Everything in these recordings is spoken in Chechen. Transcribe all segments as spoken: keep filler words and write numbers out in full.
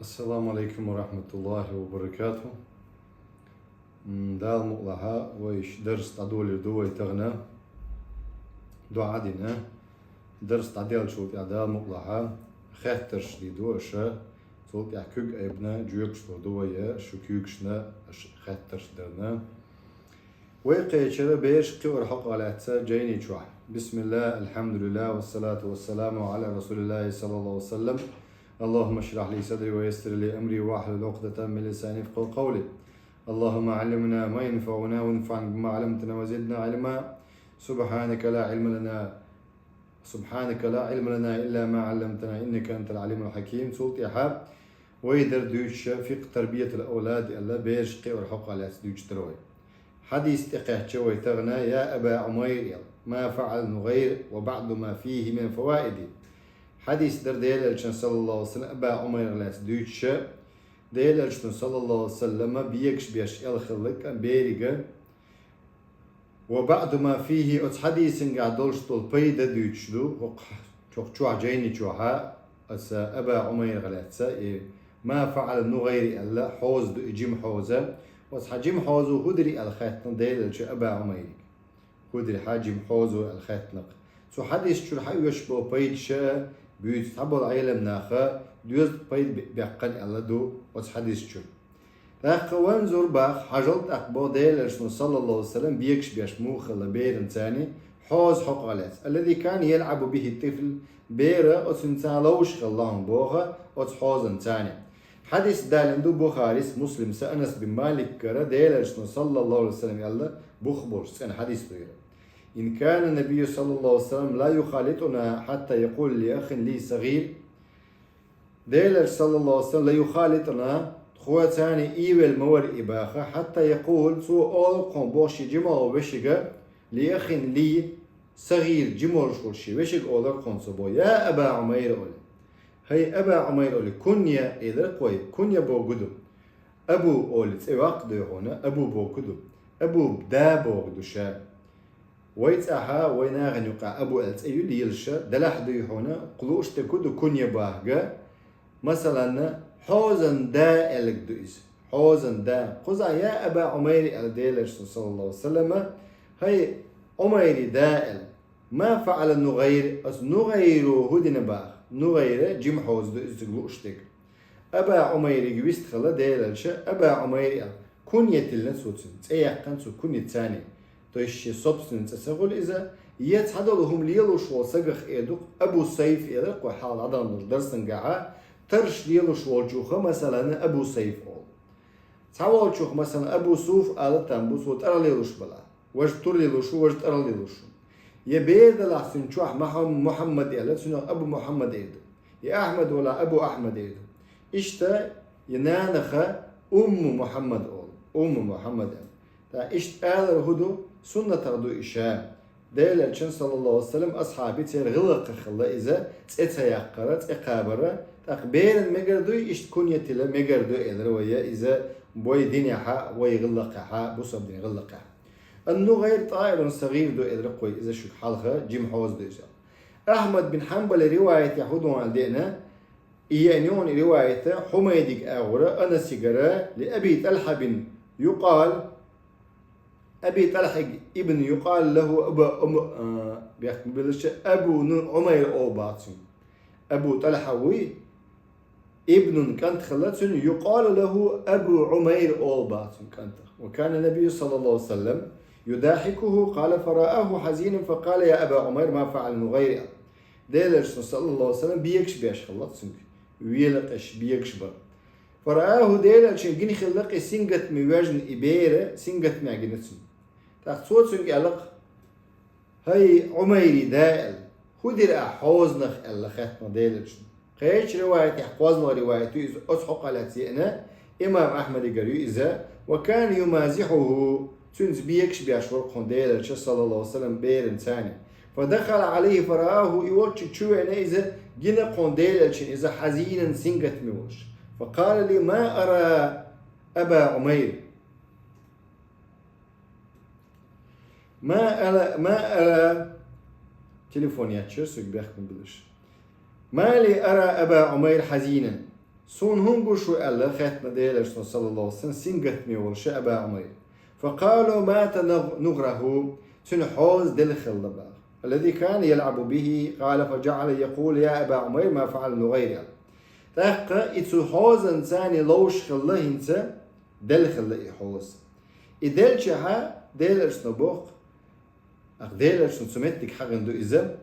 Ассаламу алейкум ва рахматуллахи ва баракатуху. М, Дала мукъалахь, вай дарс дӀадолийр ду вай тахана. ДуӀа дина. Дарс дӀаделлачул тӀехьа Дала мукъалахь, хеттарш дийр ду аша. Цул тӀехьа куьг айбина жоьпаш лур ду вай шун куьйгашна, аша хеттарш дарна. Вай кхечара бераш кхиорах хьокъехь лаьцна жайни чохь. بسم الله، الحمد لله، والصلاة والسلام على رسول الله صلى الله عليه وسلم. اللهم اشرح لي صدري ويسر لي أمري واحلل عقدة من لساني يفقهوا قولي. اللهم علمنا ما ينفعنا وانفعنا بما علمتنا وزدنا علما. سبحانك لا علم لنا سبحانك لا علم لنا إلا ما علمتنا إنك أنت العليم الحكيم. Цул тӀехьа вай дар дуьйцуш фикъхӀ тарбиятул авлад аьлла, бераш кхиорах хьокъехь лаьцна дуьйцуш дар вай. Хьадис тӀекхаьчча вай тахана, يا أبا عمير, аьлла, ما فعل النغير وبعض ما فيه من الفوائد. Хьадис дар Делан Элчан, саллаллаху алейхи ва саллям, Аба Ӏумайрах лаьцна дуьйцуш, Делан Элчано, саллаллаху алейхи ва саллям, бегаш беш аьлла хилла кхин берига, وبعض ما فيه, оцу хьадисангахь долуш долу пайда дуьйцуш ду, хӀокху чохь, жайни чохь, аса Аба Ӏумайрах лаьцна, и ما فعل النغير аьлла, хьоза ду и, жима хьоза. Оцу хьан жима хьоза хӀун дира аьлла хаьттина Делан Элчано Аба Ӏумайриг. ХӀун дира хьан жима хьоза аьлла хаьттина. Цу хьадис чуьра хьан оьшуш болу пайдаш буьйцу цхьаболу Ӏелам наха, доьзткъа пайда бе-, баьккхина аьлла ду оцу хьадис чуьра. ТӀаккха وانظر, боху, хьажал тӀаккха, боху, Делан Элчано, саллаллаху алейхи ва саллям, бегаш беш муха хилла беранца, хьоза хьокъехь лаьцна. الذي كان يلعب به الطفل, бер оцуьнца ловзуш хилла хьуна, боху, оцу хьозанца. Хьадис далийна ду Бухарис, Муслимса Анас бин Маликагара, Делан Элчано, саллаллаху алейхи ва саллям, аьлла, бух болуш цӀена хьадис ду хӀара. إن كان النبي صلى الله عليه وسلم لا يخالطنا حتى يقول لأخ لي صغير. Делан Элча, саллаллаху алейхи ва саллям, لا يخالطنا, тхоьца ийвелла ма вара и, боху, حتى يقول, цо олура кхунна, боху, шен жима волу вешига, لأخ لي صغير, жима волуш волу шен вешига олура кхунна цо, боху, يا أبا عمير олий. ХӀай Аба Ӏумайр олий, кунья элира кхо, кунья бохург ду. Абу олий цӀе йоккха ду хьуна, Абу бохург ду. Абу да бохург ду ша. Вай цӀахь, вай нахана юкъахь Абу аьлла цӀе ю лелаш, делахь дуй хьуна, кху лууш дерг хӀун ду кунья бохург? Масалан, хьозан да аьлларг ду иза. Хьозан да. Кхузахь يا أبا عمير аьлла Делан Элчано, саллаллаху алейхи ва саллям, хӀай Ӏумайрин да аьлла. ما فعل النغير, оцу Нугайро хӀун дина боху. Нугайра жима хьоза ду иза, цига лууш дерг. Аба Ӏумайриг вистхилла Делан Элча, Аба Ӏумайр аьлла. Кунья тиллина цо цуьнан, цӀе яьккхина цо куньяца. То есть шен собственный цӀе ца хуьлу иза, я цхьадолу хӀума лелош волу сагах эр ду-кх, Абу Сайф элира кхо хьалха дӀадаханчу дарсангахь, тарраш лелош волчух, масалан, Абу Сайф олу. Цхьаволчух, масалан, Абу Суф ала там бу, цо тӀаргӀа лелош балахь. Важа тур лелош ву, важа тӀаргӀа лелош ву. Я бер далахь цуьнан чохь Махьам-, Мухьаммад аьлла, цунах Абу Мухьаммад эр ду. Я Ахьмад валахь, Абу Ахьмад эр ду. Иштта я нанаха Умму Мухьаммад олу. Умму Мухьаммад аьлла. Ткъа иштта алар хӀун ду, суннатах ду и ша. Делан Элчан, саллаллаху алейхи ва саллям, асхьабий церан гӀиллакхах хилла иза, цӀе ца яккхара, цӀе кхабара, тӀаккха беран мегар дуй, иштта кунья тила мегар ду элира вай, иза вай динехь, вай гӀиллакхехь, бусалба динан гӀиллакхехь. Ан-Нугайр тӀаирун сагӀир ду элира кхо, иза шуьга хьалха жима хьоза ду иза. Ахьмад бин Хьанбалан риваятехь хӀун ду аьлла деана, и еана юкъана риваят Хьумайдига агӀора, Анасигара, ли Аби ТӀалхьа бин юкъал, Аби ТӀалхьиг ибн юкъал лаху Аба Ум-, а, бехк ма биллача, Абу ну Ӏумайр олу бац цуьнга. Абу ТӀалхьа вуй, ибнун кӀант хилла цуьнан, юкъалу лаху Абу Ӏумайр олу бац цуьнан кӀантах. Ва кана набию саллаллаху алейхи ва саллям юдахикуху, къала фарааху хьазинан факъала: «Я Аба Ӏумайр, ма фаъала нугайр?» Делан Элчано саллаллаху алейхи ва саллям бегаш беш хилла цуьнга. Велакъаш бегаш бара. Фарааху, Делан Элчано гина хилла кхин сингаттаме вежна и бер, сингаттаме гина цуьнга. ТӀаккха цо цуьнга аьлла-кх: «ХӀай, Ӏумайрин да, — аьлла, — хӀун дира ахь хьозанах?» — аьлла хаьттина Делан Элчано. Кхечу риваятехь, кхозлагӀа риваят ю иза, оцу хьокъехь лаьцна еана, имам Ахьмадигара ю иза, ва кана юмазихьуху, цуьнца бегаш беш вара кхунна Делан Элча, саллаллаху алейхи ва саллям, беранца. Фадахала алейхи фарааху, и волчу чу веана иза, гина кхунна Делан Элчано иза, хьазинан, сингаттаме волуш. Факъала ли: ма ара Аба Ӏумайр. Ма ала, ма ара, телефон яцчара соьга бехк ма биллаш. Ма ли ара Аба Ӏумайр хьазинан. «Суна хӀун гуш ву?» аьлла, хаьттина Делан Элчано, саллаллаху алейхи ва саллям, сингаттаме волуш Аба Умайр. «فقالوا مات نغ-، نغره», цуьнан хьоза делла хилла боху. «الذي كان يلعب به», قال: «فجعل يقول: يا أبا عمير، ما فعل نغيري؟» ТӀаккха и цу хьозанца ловзуш хилла хӀинца, делла хилла и хьоза. И делчахьа Делан Элчано боху, ахь Делан Элчано цу меттиг хьахийна ду иза.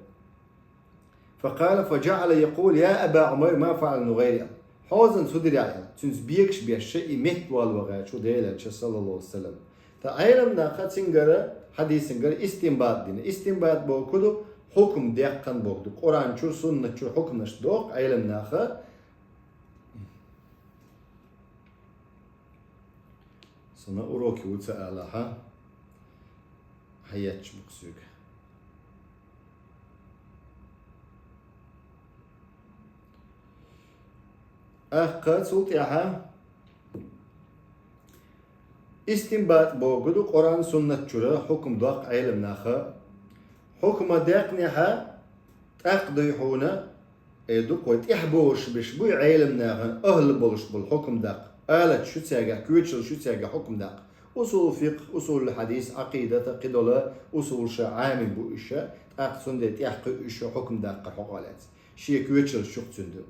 «فقال: فجعل يقول: يا أبا عمير، ما فعل نغيري؟» Хьозанца хӀун дира аьлла, цуьнца бегаш беш и меттавала вахча Делан Элча, саллаллаху алейхи ва саллям. Ткъа Ӏеламнаха цуьнгара, хьадисангара истинбат дина. Истинбат бохург ду, хьукам даккхар бохург ду. Къуръан чуьра, суннат чуьра хьукамаш доху Ӏеламнаха. Суна уроки ву ца алахьа, хьаетташ бу-кх соьга. ТӀаккха цул тӀаьхьа истинбат бохург ду, Къуръан, суннат чуьра хьукам доккху Ӏеламнаха. Хьукам декънехьа, тӀаккха дуй хьуна, э, дукха вай тӀехь бохуш беш буй Ӏеламнахана, ахӀла болуш болу хьукам даккха. Алаташ ю цаьргахь, коьчалш ю цаьргахь хьукам даккха. Усул фикъхӀ, усул хьадис, Ӏакъидата, кхидолу усулша Ӏамин бу уьш, тӀаккха цундела тӀехь кхуьу уьш хьукам даккхар хьокъехь лаьцна. Шен коьчалш ю-кх цуьнан ду.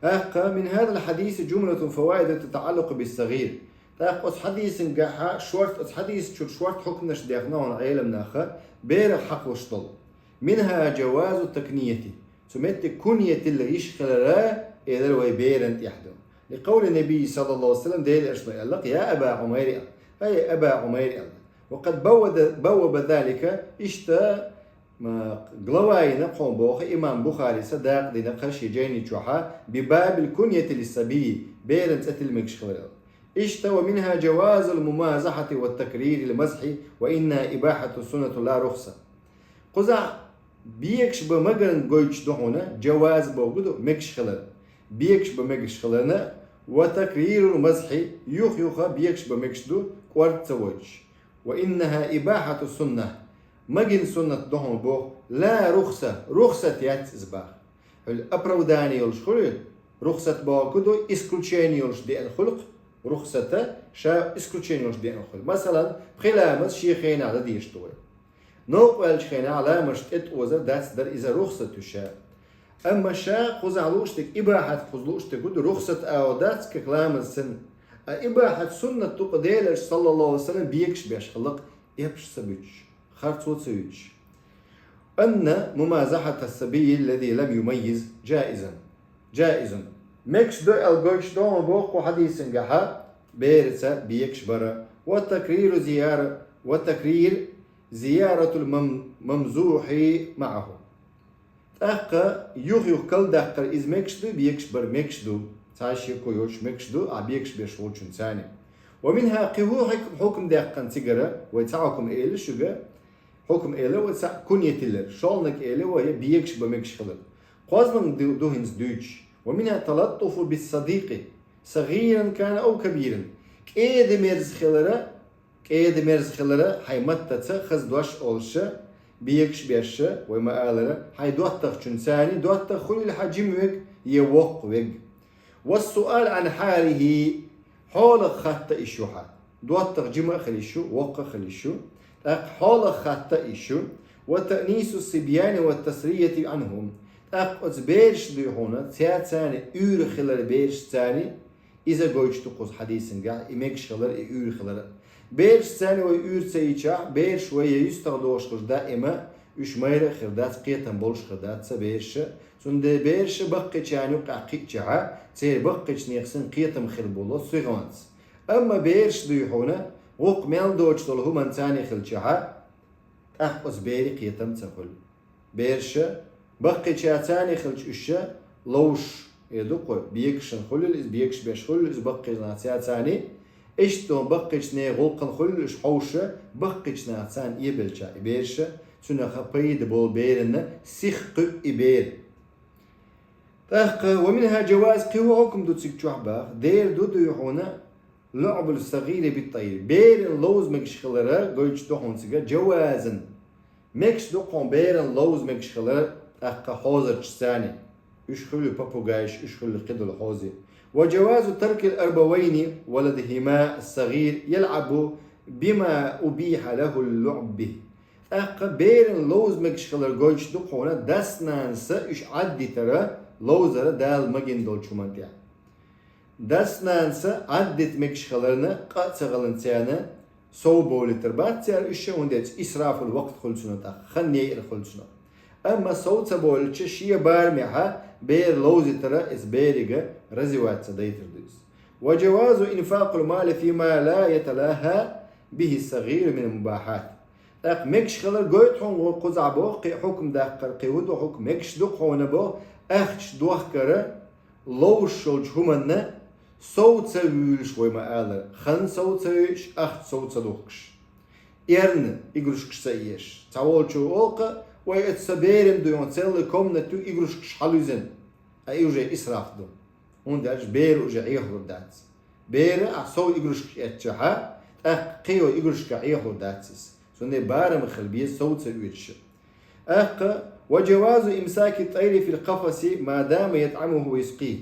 ТӀаккха: «من هذا الحديث جملة فوائد تتعلق بالصغير». ТӀаккха оцу хьадисангахьа шорта, оцу хьадис чуьра шорта хьукамаш дехна хьуна Ӏеламнаха, берах хьакхалуш долу. «منها جواز التكنية». Цу меттиг кунья тилла йиш хилара, элира, вай беран тӀехь ду. «لقول النبي صلى الله عليه وسلم», Делан Элчано аьлла-кх: «يا أبا عمير», ай, Аба Умайр аьлла. «وقد بوب، بوب ذلك», иштта, ма, глава йина кхо боху имам Бухарис, дакъа дина кху шен жайни чохьа, «بباب الكنية للصبي», беран цӀе тилла мегаш хилар аьлла. Иштта: «ومنها جواز الممازحة والتكرير للمزح، وإنها إباحة سنة لا رخصة». Кхузахь бегаш бан магарна гойтуш ду хьуна, жаваз бохург ду, мегаш хилар. Бегаш бан мегаш хиларна, «وتكرير المزح», юх-юха бегаш бан мегаш ду, кӀорда ца войтуш. «وإنها إباحة سنة», магийна суннат ду хьуна боху, «لا رخصة», рухсат яц иза боху. Хьуьлла оправдание йолуш хуьлу, рухсат бохург ду, исключение йолуш деана хуьлу-кх, рухсата ша исключение йолуш деана хуьлу. Масалан, пхи ламаз шен хенахь дан дезаш ду вай. Новкъа ваьллачу хенахь ламазаш тӀе тӀозар дац дар, иза рухсат ю ша. Амма ша кхузахь лууш дерг, ибахьат кхуза лууш дерг хӀун ду, рухсат ала дац, как ламаз санна. А ибахьат суннат ду-кх Делан Элча, саллаллаху алейхи ва саллям, бегаш беш хилла-кх, эпаш ца буьтуш, харцо ца юьтуш. «أن ممازحة الصبي الذي لم يميز جائزة». Жаизун. Мегаш ду аьлла гойтуш ду хьуна боху кху хьадисангахьа бераца бегаш бара. «وتكرير زيارة، وتكرير زيارة المم-، الممزوح معه». ТӀаккха юх-юха калдаккхар иза мегаш ду, бегаш бар мегаш ду. Цхьа шеко йоцуш мегаш ду, ахь бегаш беш волчунца. «ومنها», кхин хӀун хьук-, хьукам даккхана цигара, вай цхьа хьукам эли шуьга, хьукам эли вай цхьа кунья тиллар, шолгӀаниг эли вай бегаш бан мегаш хилар. КхозлагӀниг ду, ду хӀинца дуьйцуш: «ومنها التلطف بالصديق، صغيرا كان أو كبيرا». КӀеда-мерза хилара, кӀеда-мерза хилара, хьайн маттаца хаза дош олуша, бегаш беша, вай ма-аллара, хьайн доттагӀчунца, доттагӀа хуьлийла хьан жима верг е воккха верг. «والسؤال عن حاله», хьолах хатта йиш ю хьан. ДоттагӀа жима а хила йиш ю, воккха а хила йиш ю. ТӀаккха хьолах хатта йиш ю. «وتأنيس الصبيان والتسلية عنهم». ТӀаккха оцу бераш дуй хьуна, цаьрца уьйр хилар берашца, иза гойтуш ду кхуза хьадисангахь, и мегаш хилар, и уьйр хилар. Берашца вай уьйр ца йичахь, бераш вай я юьстагӀдохуш хилча даима, уьш майра а хир дац, кхетам болуш хир дац цу бераша. Цундела бераша баккхийчарна юккъехь кхиъчахьа, церан баккхийчу нехан санна кхетам хир болу сихонца. Амма бераш дуй хьуна, вукху мел доцуш долу хӀуманца хилчахьа, тӀаккха оцу берийн кхетам ца хуьлу. Бераша баккхийчаьрца хилча уьш ловзуш, э, ду кху, бегашна хуьлийла иза, бегаш беш хуьлийла иза баккхийчу нахаца, иштта баккхийчу нехан гӀуллакхана хуьлийла уьш хьовша, баккхийчу нахаца эбелча и бераша, цуьнах пайда болу берана сих кхуьу и бер. ТӀаккха: «ومنها جواز», кхин хӀун хьукам ду цига чохь боху, дера ду дуй хьуна, «لعب الصغير بالطير». Беран ловза мегаш хилара гойтуш ду хьуна цига, жавазан. Мегаш ду кхуьнан беран ловза мегаш хилара, тӀаккха хьозарчаьрца. Уьш хуьлу попугайш, уьш хуьлу кхидолу хьозий. وجواز ترك الأبوين ولدهما الصغير يلعب بما أبيح له اللعب به. ТӀаккха берана ловза мегаш хилар гойтуш ду хьона дас-нанас уьш Ӏадитара, ловзара Дала магийна долчу хӀуманна тӀехь. Дас-нанас Ӏаддита мегаш хиларна къа а ца хиларна царна сов бовлийтар бац цара уьш, хӀунда аьлча исрафул вакът хуьлу цунах тӀаккха, хан яйъар хуьлу цунах. Амма сов ца бовлича шен барамехь бер ловзийтара, иза берига развиваться дайтар ду иза. وجواز إنفاق المال فيما لا يتلهى به الصغير من المباحات. ТӀаккха мегаш хилар гойту хьуна кхузахь боху кхин хьукам даккхар, кхин хӀун ду хьукам, мегаш ду хьуна боху ахча дохкара, ловзуш йолчу хӀуманна сов ца вуьйлуш, вай ма-аллара, хан сов ца йойуш, ахча сов ца духкуш. Эрна игрушкаш ца еш. Цхьаволчо олу-кх, вай, оцу сан беран ду, йо, целлай комната ю, игрушкаш хьалуьйзина. Ткъа и уже исраф ду. ХӀунда аьлча бер уже Ӏехалур дац. Бер ахь сов игрушкаш эцчахьа, тӀаккха кхин йолу игрушка Ӏехалур дац иза. Цундела барам хила беза сов ца оьцуш. ТӀаккха: وجواز إمساك الطير في القفص ما دام يطعمه ويسقيه.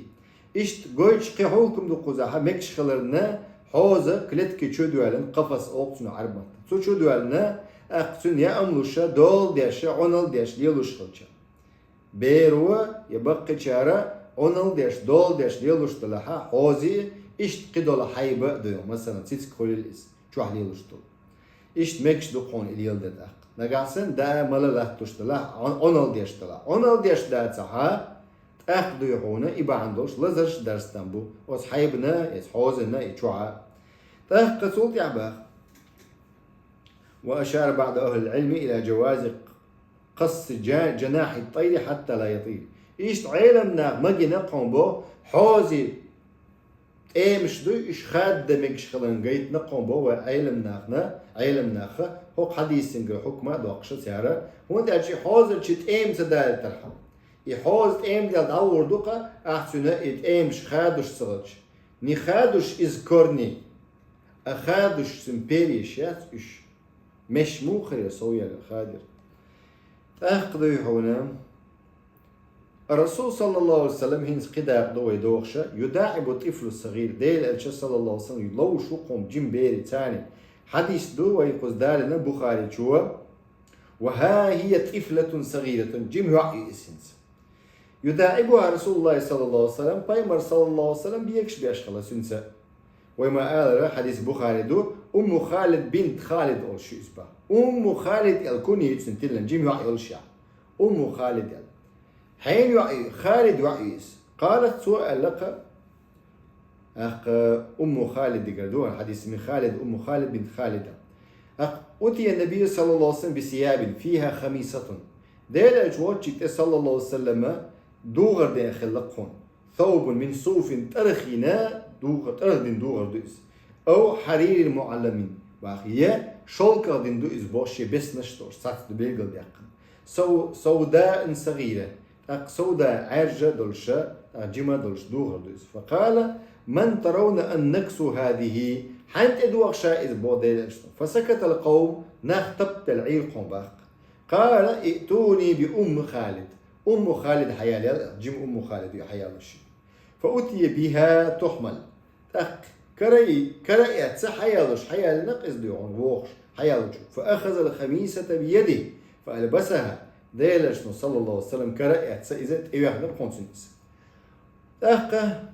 Иштта гойтуш кхин хьукам ду кхузахь, мегаш хиларна хьоза клетки чу доьллина, къафас олу цунах Ӏарбан маттахь. Цу чу доьллина, тӀаккха цуьнан яа луш, дола деш, Ӏуналла деш лелуш хилча. Беро я баккхийчара Ӏуналла деш, дола деш лелуш делахь, хьоза а, иштта кхидолу хьайба а ду, масалан, цициг хуьлийла иза, чохь лелуш долу. Иштта мегаш ду хьуна и леладар тӀаккха. Нагахь санна даа, мала латтош делахь, Ӏу-, Ӏуналла деш делахь. Ӏуналла деш дацахь, тӀаккха дуй хьуна и бахьана долуш лазарш дарс там бу. Оцу хьайбана, иза хьозана, и чохь а. ТӀаккха цул тӀаьхьа баха. وأشار بعض أهل العلم إلى جواز قص جا-، جناح الطير حتى لا يطير. Иштта Ӏеламнаха магийна кхуьнан бо, хьозий тӀемаш ду, уьш хадда мегаш хиларна гайтина кхуьнан бо вай Ӏеламнахана, Ӏеламнаха хӀокху хьадисангара хьукма а доккхуш цара, хӀунда аьлча и хьозанчий тӀема ца далийтархьама. И хьоза тӀема дел дӀагӀур ду-кх, ахь цуьнан и тӀемаш хадуш ца хилча. Не хадуш иза корни, а хадуш цуьнан переш яц уьш. Меш муха хир яра сов яьлла хадийра. ТӀаккха дуй хьуна, Расул, саллаллаху алейхи ва саллям, хӀинца кхидакъа ду вай дохуша, يداعب الطفل الصغير, Делан Элча, саллаллаху алейхи ва саллям, ловзуш ву кхуьнан жима берий царний. Хьадис ду вай кхуза далийна Бухаричо, وها هي طفلة صغيرة, жима йоӀ ю иза хӀинца. يداعبها رسول الله صلى الله عليه وسلم, пайхамар, саллаллаху алейхи ва саллям, бегаш беш хилла цуьнца. Вай ма-аллара, хьадис Бухари ду, Умму Халид бинт Халид олуш ю иза баха. Умму Халид аьлла куьнья ю цуьнан тиллина, жима йоӀ йолуш яхь. Умму Халид аьлла. Хьенан йоӀ ю, Халид йоӀ ю иза. قالت, цо аьлла-кх, тӀаккха Умму Халидигара ду хӀара хьадис, من خالد, Умму Халид бинт Халида. ТӀаккха أتي النبي صلى الله عليه وسلم بثياب فيها خميصة. Делан Элча волчу тӀе, саллаллаху алейхи ва саллям, духар дина хилла кхуьнан. ثوب من صوف, тӀархийна духар, тӀарх дина духар ду иза. أو حرير معلم, баха, я шовках дина ду иза боху, шен беснаш долуш, цхьацца ду билгалдаьккхина. سو-, سوداء صغيرة, тӀаккха савда, Ӏаьржа а долуша, тӀаккха жима а долуш духар ду иза. فقال: من ترون أن نكسو هذه؟ Хьанна тӀедоха ша иза, боху Делан Элчано. فسكت القوم, нах тапделла Ӏийра кхуьнан баха. قال: ائتوني بأم خالد. Умму Халид хьаялаяла, жима Умму Халид ю хьаялуш. فأتي بها تحمل. ТӀаккха кара, кара эцна хьаялуш, хьаялина-кх иза дуй хьуна вохуш, хьаялучу. فأخذ الخميصة بيده فألبسها. Делан Элчано, саллаллаху алейхи ва саллям, кара эцна иза тӀевехна кхуьнан цуьнан иза. ТӀаккха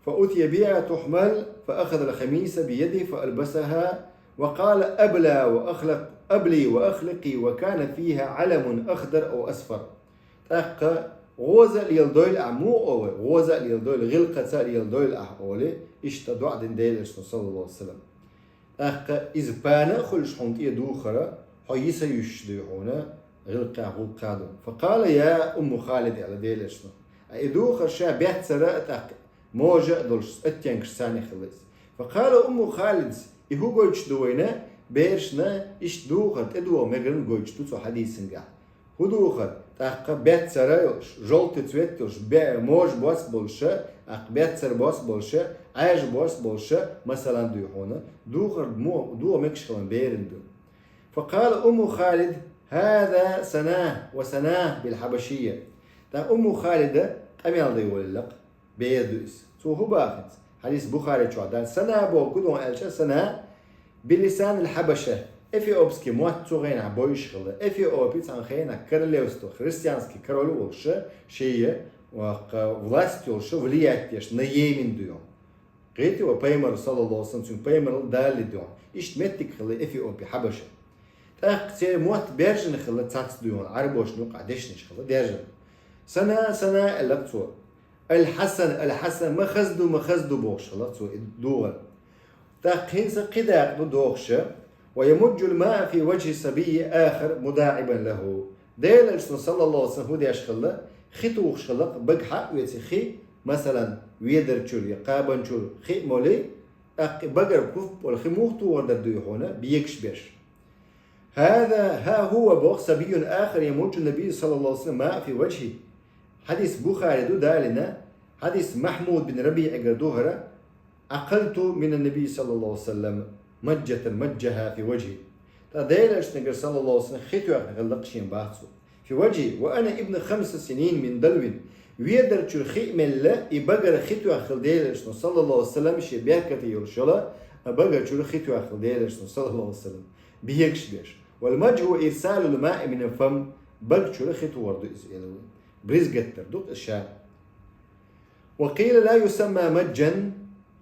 فأتي بها تحمل فأخذ الخميصة بيده فألبسها وقال: أبلى وأخلق، أبلي وأخلقي، وكان فيها علم أخضر أو أصفر. ТӀаккха гӀоза а леладойла ахь, муха олу вай, гӀоза а леладойла, гӀиллакхаца а леладойла ахь олий, иштта доӀа дина Делан Элчано, саллаллаху алейхи ва саллям. ТӀаккха иза пана а хуьлуш хьуна тӀе духар, хьо йиса юьсуш дуй хьуна, гӀиллакхехь гӀуллакхехь ду. فقال: يا أم خالد, аьлла Делан Элчано. Ткъа и духар ша беццара а, тӀаккха можа а долуш, оттенкаш царна хилла иза. فقال أم خالد, и хӀун гойтуш ду вайна, берашна иштта духар тӀедоха мегарна гойтуш ду цу хьадисангахь. ХӀун духар, тӀаккха беццара а йолуш, желтый цвет йолуш, бе-, можа бос болуша, тӀаккха беццара бос болуша, Ӏаьржа бос болуша, масалан, дуй хьуна, духар мо-, доха мегаш хиларна берана ду. فقال أم خالد: هذا سناه وسناه بالحبشية. ТӀаккха Умму Халида къамел дай волалла-кх, бер ду иза. Цо хӀун боху хӀинца? Хьадис Бухари чохь дац. Сана боху хӀун ду аьлча, сана билисанил хьабаша. Эфиопский мотт цу хенахь бойуш хилла. Эфиопи цхьана хенахь королевство, христианский король волуш, шен власть йолуш, влиять деш, на Йемен ду йо. Гайтий ва пайхамар, саллаллаху алейхи ва саллям, цуьнан пайхамарал далли ду. Иштта меттиг хилла Эфиопи, хьабаша. ТӀаккха церан мотт баьржина хилла цац ду йо, Ӏарбошна юкъахь дешнаш хилла даьржина. Сана, сана аьлла цо. Аль-Хьасан, Аль-Хьасан, ма хаза ду, ма хаза ду бохуш хилла цо и духар. ТӀаккха хӀинца кхин дакъа ду дохуша, ва ямуджул маа фи ваджхи сабийи ахар мудаӀибан лаху. Делан Элчано, саллаллаху алейхи ва саллям, хӀун деш хилла, хи тухуш хилла, бага хьа а оьций хи, масалан, ведар чуьра я кхабан чуьра хи а молий, тӀаккха и багара куп а болу хи муха тухур дара дуй хьуна, бегаш беш. ХӀаза, хӀа хӀува боху сабийюн ахар ямуджу набий, саллаллаху алейхи ва саллям, маа фи ваджхи. Хьадис Бухари ду далина, хьадис Махьмуд бин РабиӀигара ду хӀара, Акхалту мина набий, саллаллаху алейхи ва саллям, маджатан маджжаха фи ваджхи. Ткъа Делан Элчанагара, саллаллаху алейхи ва саллям, хи тоьхна хилла шен бах цо. Фи ваджхи, ва ана ибну хамса синин мин далвин. Ведар чуьра хи а мелла, и багара хи тоьхна хилла Делан Элчано, саллаллаху алейхи ва саллям, шен беркате йолуш йола, а багара чуьра хи тоьхна хилла Делан Элчано, саллаллаху алейхи ва саллям, бегаш беш. Вал маджху ирсалул маи мина фам, бага чуьра хи тухур ду иза, элла ву. Бризгаттар ду иза ша. Ва къийла ла юсамма маджан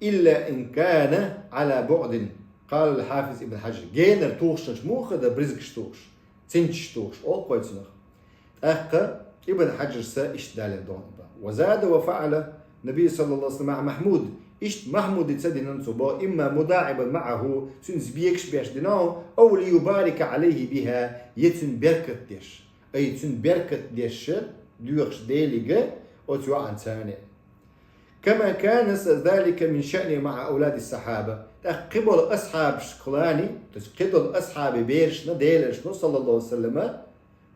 илла ин кана Ӏала буӀдин, къала аль-Хьафиз Ибн Хьаджар. Генара тухуш муха дан бризгаш тухуш, цинчаш тухуш, олу кхойцунах. ТӀаккха Ибн Хьаджарса иштта далийна догӀу бан. Ва зада ва фаӀала набий, саллаллаху алейхи ва саллям, Махьмуд. Иштта Махьмуди ца дина цо боху, имма мудаӀибан маӀаху, цуьнца бегаш беш дина, ау ли юбарика Ӏалайхи биха, я цуьнан беркат деш. Ай, цуьнан беркат деш, доьхуш Делига оцу йоӀанца царна. Кама кана залика мин шаъни маӀа аулади сахьаба. ТӀаккха кхин болу асхьабашкахула, то есть кхин долу асхьабийн берашна Делан Элчано, саллаллаху алейхи ва саллям,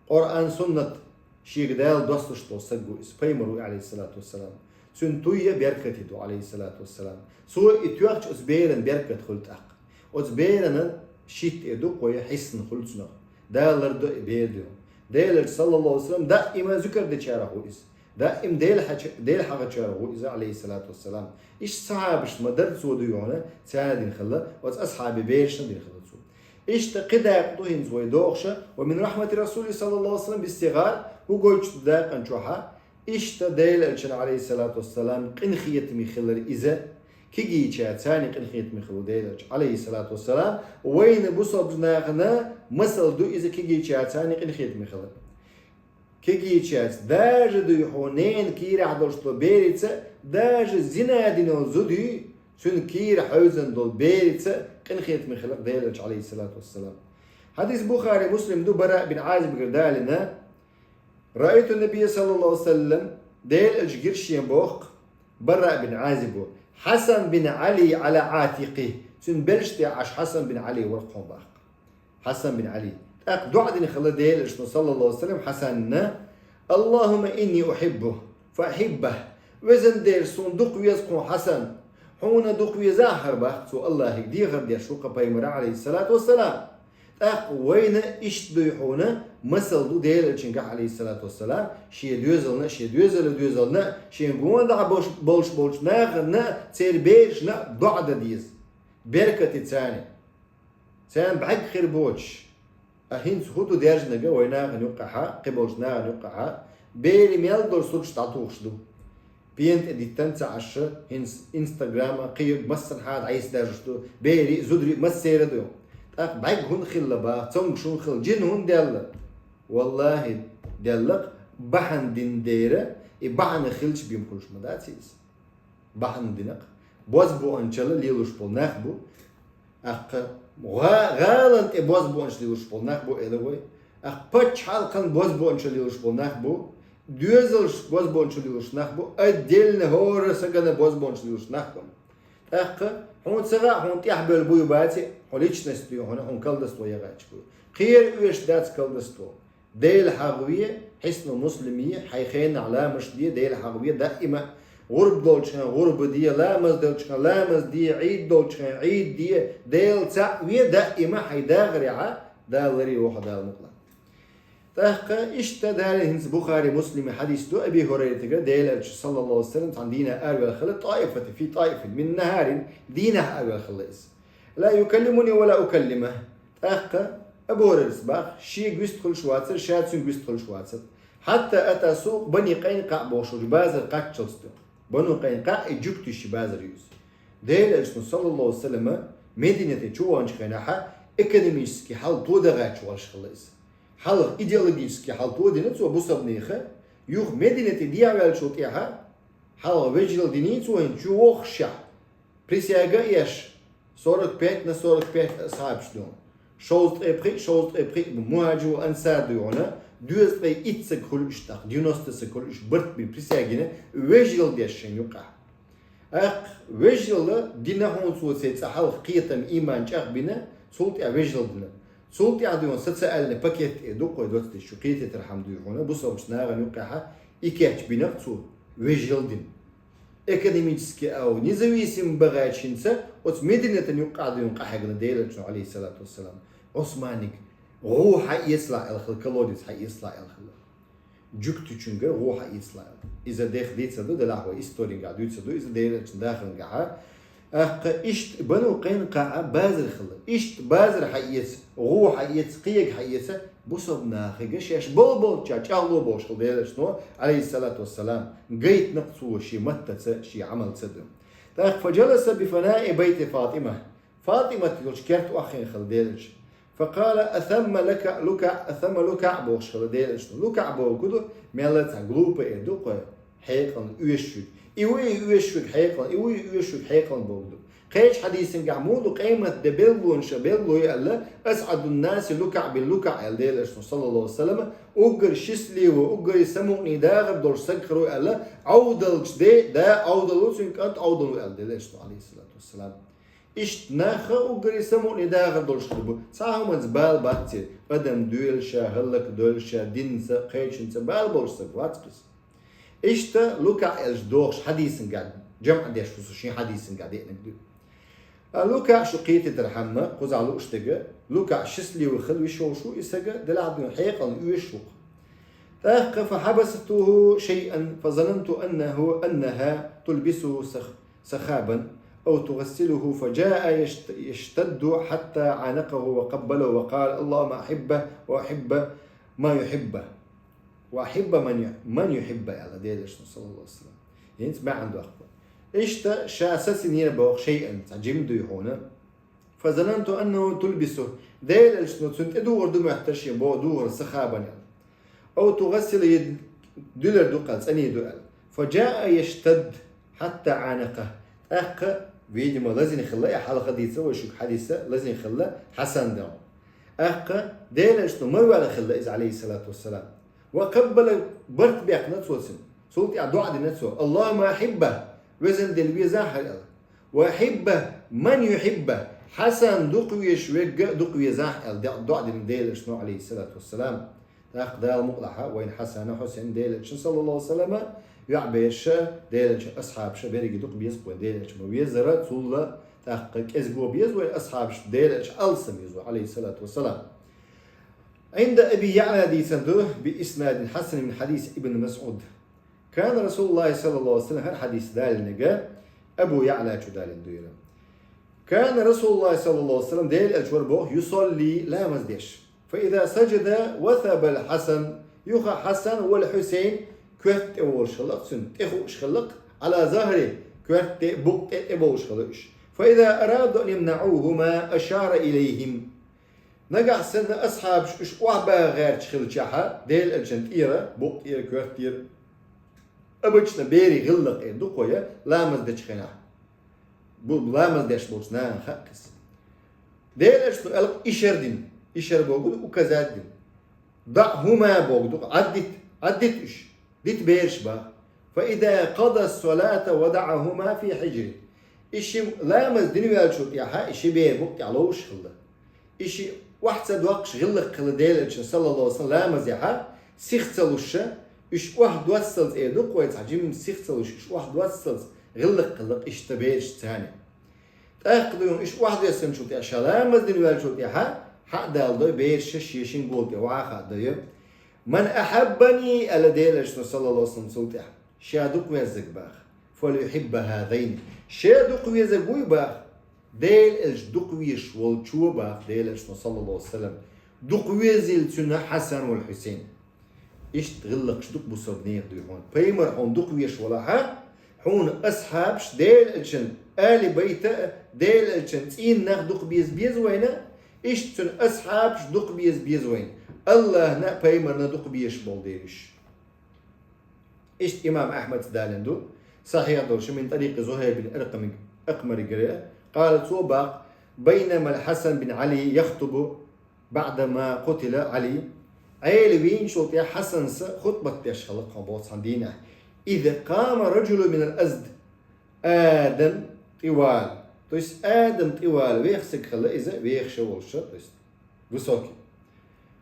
Къуръан, суннат шега Дала доссуш долу стаг ву иза, пайхамар ву, алейхиссалату вассалам. Цуьнан туй а беркате ду, алейхиссалату вассалам. Цо и тоьхча оцу беран беркат хуьлу тӀаккха. Оцу берана шийтта а ду, кхо а хьисна хуьлу цунах. Дала лардо и бер дуьйхьа. Делан Элча, саллаллаху алейхи ва саллям, даима зуькар дечарах ву иза. Даим Дела хьач-, Дела хьахачарах ву иза, алейхиссалату вассалам. Иштта сахьабашна ма-дарра цо дуьйхьа, царна дина хилла, оцу асхьабийн берашна дина хилла цо. Иштта кхин дакъа ду хӀинца вай дохуша, ва мин рахьмати расули, саллаллаху алейхи ва саллям, биссигар, хӀун гойтуш ду дакъан чохьа, иштта Делан Элчан, алейхиссалату вассалам, къинхетаме хилар иза, кегийчаьрца царна къинхетаме хилла Делан Элча, алейхиссалату вассалам, вайна бусалба нахана масал ду иза, кегийчаьрца царна къинхетаме хилар. Кегийчаьрца, даже дуй хьо ненан кийрахь долуш долу берица, даже зина дина зуда, цуьнан кийра хьевзина долу берица къинхетаме хилла Делан Элча, алейхиссалату вассалам. Хьадис Бухари, Муслим ду, Бараъ бин Ӏазибгара далийна, Раайту набия, саллаллаху алейхи ва саллям, Делан Элча гира шен боху, Бараъ бин Ӏазибо, Хьасан бин Ӏали Ӏала Ӏатикъи, цуьнан белшаш тӀехь Ӏаш Хьасан бин Ӏали вара кхунах баккха. Хьасан бин Ӏали. ТӀаккха доӀа дина хилла Делан Элчано, саллаллаху алейхи ва саллям, Хьасанна: «Аллахумма инни ухиббу, фа ахиббах». Везан Дела, суна дукха веза кху Хьасан. Хьуна дукха веза ахьара баккха цо Аллахьига дехар деш ву кху пайхамар, алейхиссалату вассалам. ТӀаккха вайна иштта дуй хьуна масал ду Делан Элчангахь, алейхиссалату вассалам, шен доьзална, шен доьзалан доьзална, шен гонаха болуш, болуш болчу нахана, церан берашна доӀа дан деза. Беркате царна. Царна бӀаьрг хир боцуш, а хӀинца хӀун ду даьржинарг вай нахана юккъехьа, кхин болчу нахана юккъехьа, бери мел долу сурташ дӀатухуш ду. Пена тӀе диттан ца Ӏаш, хӀинца Инстаграма, кхин массанхьа дӀайса даьржуш ду, бери а, зударий а массеран а ду. ТӀаккха бӀаьрг хӀунда хилла баха, цомгуш хӀунда хилла, жин хӀунда даьлла? Валлахьи, даьлла-кх, бахьана дина дера, и бахьана хилча бен хуьлуш ма дац иза. Бахьана дина-кх. Бозбуунчалла лелош болу нах бу. Аккха гӀа-, гӀалан тӀе бозбуунчалла лелош болу нах бу, элира вай. Аккха пачхьалкхан бозбуунчалла лелош болу нах бу. Доьзалш бозбуунчалла лелош нах бу. Отдельно хӀора сагана бозбуунчалла лелош нах бу. ТӀаккха хьуна ца хаьа, хьуна тӀехбевлла буй баций, хьо личность дуй хьуна, хьуна колдовство ян гӀерташ буй. Кхера оьшуш дац колдовство. Дела хьахаве, хьисну муслим е, хьайн хенахь ламазаш де, Дела хьахаве, даима. ГӀурба долчу хенахь гӀурба де, ламаз долчу хенахь ламаз де, Ӏийд долчу хенахь Ӏийд де, Дела цхьаъ ве, даима хьайн дахарехьа, Дала ларъе вохьа Дала мукъалахь. ТӀаккха иштта дале хӀинца Бухари, Муслими хьадис ду Аби Хурайратагара, Делан Элча, саллаллаху алейхи ва саллам, цхьан дийнахьа араваьлла хилла, таифата фи таифин мин нахарин, дийнахьа араваьлла хилла иза. Ла юкаллимуни ва ла укаллимах. ТӀаккха Абу Хурайрас бах, шега вист хуьлуш вацар, ша цуьнга вист хуьлуш вацар. Хьатта ата сукъ Бани Къайнукъаъ бохуш базар кхаччалц ду. Бану Къайнукъаъ и жуьгтийн базар ю иза. Делан Элчано, саллаллаху алейхи ва саллам, Мединате чу ваханчу хенахьа экономически хьал тодагӀачу волуш хилла иза. Хьалха идеологически хьал тодина цо бусалбанеха, юха Мединате дехьаваьллачул тӀаьхьа хьалха вежаралла диний цо хӀинца чу вохушехь, присяга а еш, сорок пять на сорок пять асхьабаш ду. Шовзткъе пхиъ, шовзткъе пхиъ бу мухьаджир ва ансар ду хьуна, дезткъе итт саг хуьлу уьш тӀаккха, девяносто саг хуьлу уьш барт бина присягина, вежаралла деш шайн юкъахь. ТӀаккха вежаралла дина хьуна цо церан цӀа хьалха кхетам, иман чӀагӀбина, цул тӀаьхьа вежаралла дина. Цул тӀаьхьа ду хьуна социальный пакет тӀе ду кхой доцдеш шу кхететархьама ду хьуна, бусалбачу нахана юкъахьа и кечбина цо, вежаралла дина. Экономически ау независим бахачу хӀинца оцу Мединатан юкъахь дуьйна къахьегна Делан Элчано, алейхиссалату вассалам, Ӏусманиг гӀу хьаэцалахь аьлла хилла, колодец хьаэцалахь аьлла хилла. Жуьгтичуьнгара гӀу хьаэцалахь аьлла. Иза дех дийцар ду, делахь вай историгахь дуьйцар ду, иза Делан Элчан дахарангахьа. ТӀаккха иштта Бану Къайнукъаъ базар хилла. Иштта базар хьаэца, гӀу хьаэца, кхиега хьаэца, бусалба нахе шаьш болболча чӀагӀло бохуш хилла Делан Элчано, алейхиссалату вассалам, гайтинарг цо шен маттаца, шен Ӏамалца ду. ТӀаккха фаджаласа бифанаи байти Фатима. Фатимат йолчу керта охьахиъна хилла Делан Элча. Факъала: «Асамма лука-, лукаъ, асамма лукаъ», бохуш хилла Делан Элчано. Лукаъ бохург ду, мелла цхьа глупый эр ду кхой, хьекъална оьшуш верг. И ву и оьшуш верг хьекъална, и ву и оьшуш верг хьекъална бохург ду. Кхечу хьадисангахь муха ду, къемат де белгалонаш белгало ю аьлла, «Асъадун наси лукаъ бил лукаъ», аьлла Делан Элчано, саллаллаху алейхи ва саллам, уггар счастливый, уггаре самукъане дахар долуш саг хир ву аьлла, Ӏовдалчу де, да Ӏовдало, цуьнан кӀант Ӏовдало аьлла Делан Элчано, алейхиссалату вассалам. Иштта нах а уггаре самукъане дахар долуш хир бу. Цхьа хӀуманца бала бац церан, адам доьлуш а, хӀаллакдоьлуш а, динца а, кхечуьнца а бала болуш саг вац иза. Иштта лукаъ аьлча дохуш хьадисангахь, жамӀ деш ву со шен хьадисангахь деанарг ду. А лукаъ шу кхетийтархьама, кхузахь лууш дерг, лукаъ счастливый хила виш волуш ву и саг, делахь дуьйна хьекъална оьшуш ву-кх. ТӀаккха: «Фахьабасатуху шайъан, фазананту аннаху, аннаха тулбисуху сах-, сахабан, ау тугъассилуху, фаджаа яшт-, яштадду хьатта Ӏанакъаху ва къаббалаху ва къала: „Аллахумма ахьибба ва ахьибба ма юхьибба, ва ахьибба ман ю-, ман юхьибба“», аьлла Делан Элчано, саллаллаху алейхи ва саллам. ХӀинца маьӀна доккху. Иштта ша сацийнера боху шайъан, цхьа жима дуй хьуна. «Фазананту аннаху тулбису». Делан Элчано цунна тӀедугӀур ду моьттура шен боху духар сахабан аьлла. «Ау тугъассила», я дуьлар ду кхел, цӀанийр ду аьлла. «Фаджаа яштадд хьатта Ӏанакъа». ТӀаккха, видимо, лазийна хилла, и хьалха дийца вай шуьга хьадиса, лазийна хилла Хьасан дагӀо. ТӀаккха Делан Элчано ма ваьлла хилла иза, алейхиссалату вассалам. «Ва къаббала», барт баьккхина цо цуьнан. Цул тӀаьхьа доӀа дина цо: «Аллахумма ахьибба», везан Дела, везахь хӀара аьлла. «Ва ахьибба ман юхьибба», Хьасан дукха везаш верг а дукха везахь аьлла, де-, доӀа дина Делан Элчано, алейхиссалату вассалам. ТӀаккха Дала мукъалахь вайна Хьасан а, Хьусайн Делан Элчанна, саллаллаху алейхи ва саллама, йоӀ бераш а, Делан Элчан асхьабаш а берриге дукха беза-кх вайна Делан Элча ма везара, цул а тӀаккха кӀезиго беза вай асхьабаш, Делан Элча алсам веза, алейхиссалату вассалам. عند أبي يعلى дийцина ду, بإسناد حسن من حديث ابن مسعود. كان رسول الله صلى الله عليه وسلم, хӀара хьадис далинарг Абу Яъла чу далийна ду иза. كان رسول الله صلى الله عليه وسلم, Делан Элча вара боху, يصلي, ламаз деш. فإذا سجد وثب الحسن, юха Хьасан, والحسين, коьрта тӀе волуш хилла-кх цуьнан, тӀе хууш хилла-кх, على ظهره, коьрта тӀе, букъа тӀе тӀебовлуш хилла уьш. فإذا أرادوا أن يمنعوهما أشار إليهم. Нагахь санна асхьабаш уьш охьабаха гӀерташ хилчахьа, Делан Элчан тӀера, букъа тӀера, коьрта тӀера, обычно берийн гӀиллакх эр ду кхо я, ламаз дечу хенахь. Бу-, ламаз деш болчу нахана хаьа иза. Делан Элчано аьлла-кх ишар дина, ишар бохург указать дина. دعهما бохург ду-кх, Ӏаддита, Ӏаддита уьш. Дита бераш баха. فإذا قضى الصلاة وضعهما في حجره. И ши ламаз дина ваьллачул тӀаьхьа, и ши бер букъа тӀехь ловш хилла. И ши охьа ца доккхуш гӀиллакх хилла Делан Элчан, саллаллаху алейхи ва саллам, ламазехьа, сих ца луш, уьш охьадоссалц эр ду-кх вай, цхьа жимма сих ца луш, уьш охьадоссалц гӀиллакх хилла-кх иштта бераш царна. ТӀаккха дуьйна уьш охьадоьссинчул тӀаьхьа, ша ламаз дина ваьллачул тӀаьхьа, хьа а даладой, бераш шен-шен гӀолла тӀе охьа а хаадой. «من أحبني», аьлла Делан Элчано, саллаллаху алейхи ва саллам, цул тӀехьа, ша дукха веззарг бах, «فليحب هذين», ша дукха везарг вуй бах, Делан Элча дукха везаш волчо бах, Делан Элчано, саллаллаху алейхи ва саллам, дукха везийла цунна Хьасан вал Хьусейн. Иштта гӀиллакхаш дукха бусалба нехан дуй хьона. Пайхамар хьона дукха везаш валахьа, хьона асхьабаш, Делан Элчан али байта а, Делан Элчан цӀийнах дукха беза беза вайна, иштта цун асхьабаш дукха беза беза вайна. Аллахьна а, пайхамарна а дукха безаш бола дераш. Иштта имам Ахьмада далийна ду, сахьихь долаш, من طريق زهير بن أقمر, Акъмарагара, قال, цо бах: «بينما الحسن بن علي يخطب بعدما قتل علي». Ӏели вийначул тӀехьа Хьасана хутбат деш хилла тхо боцу хьан дийнахь. «إذ قام رجل من الأزد». Адам тӀе вала. То есть Адам тӀе вала, вехсаг хилла иза, вехаш волуш, то есть высокий.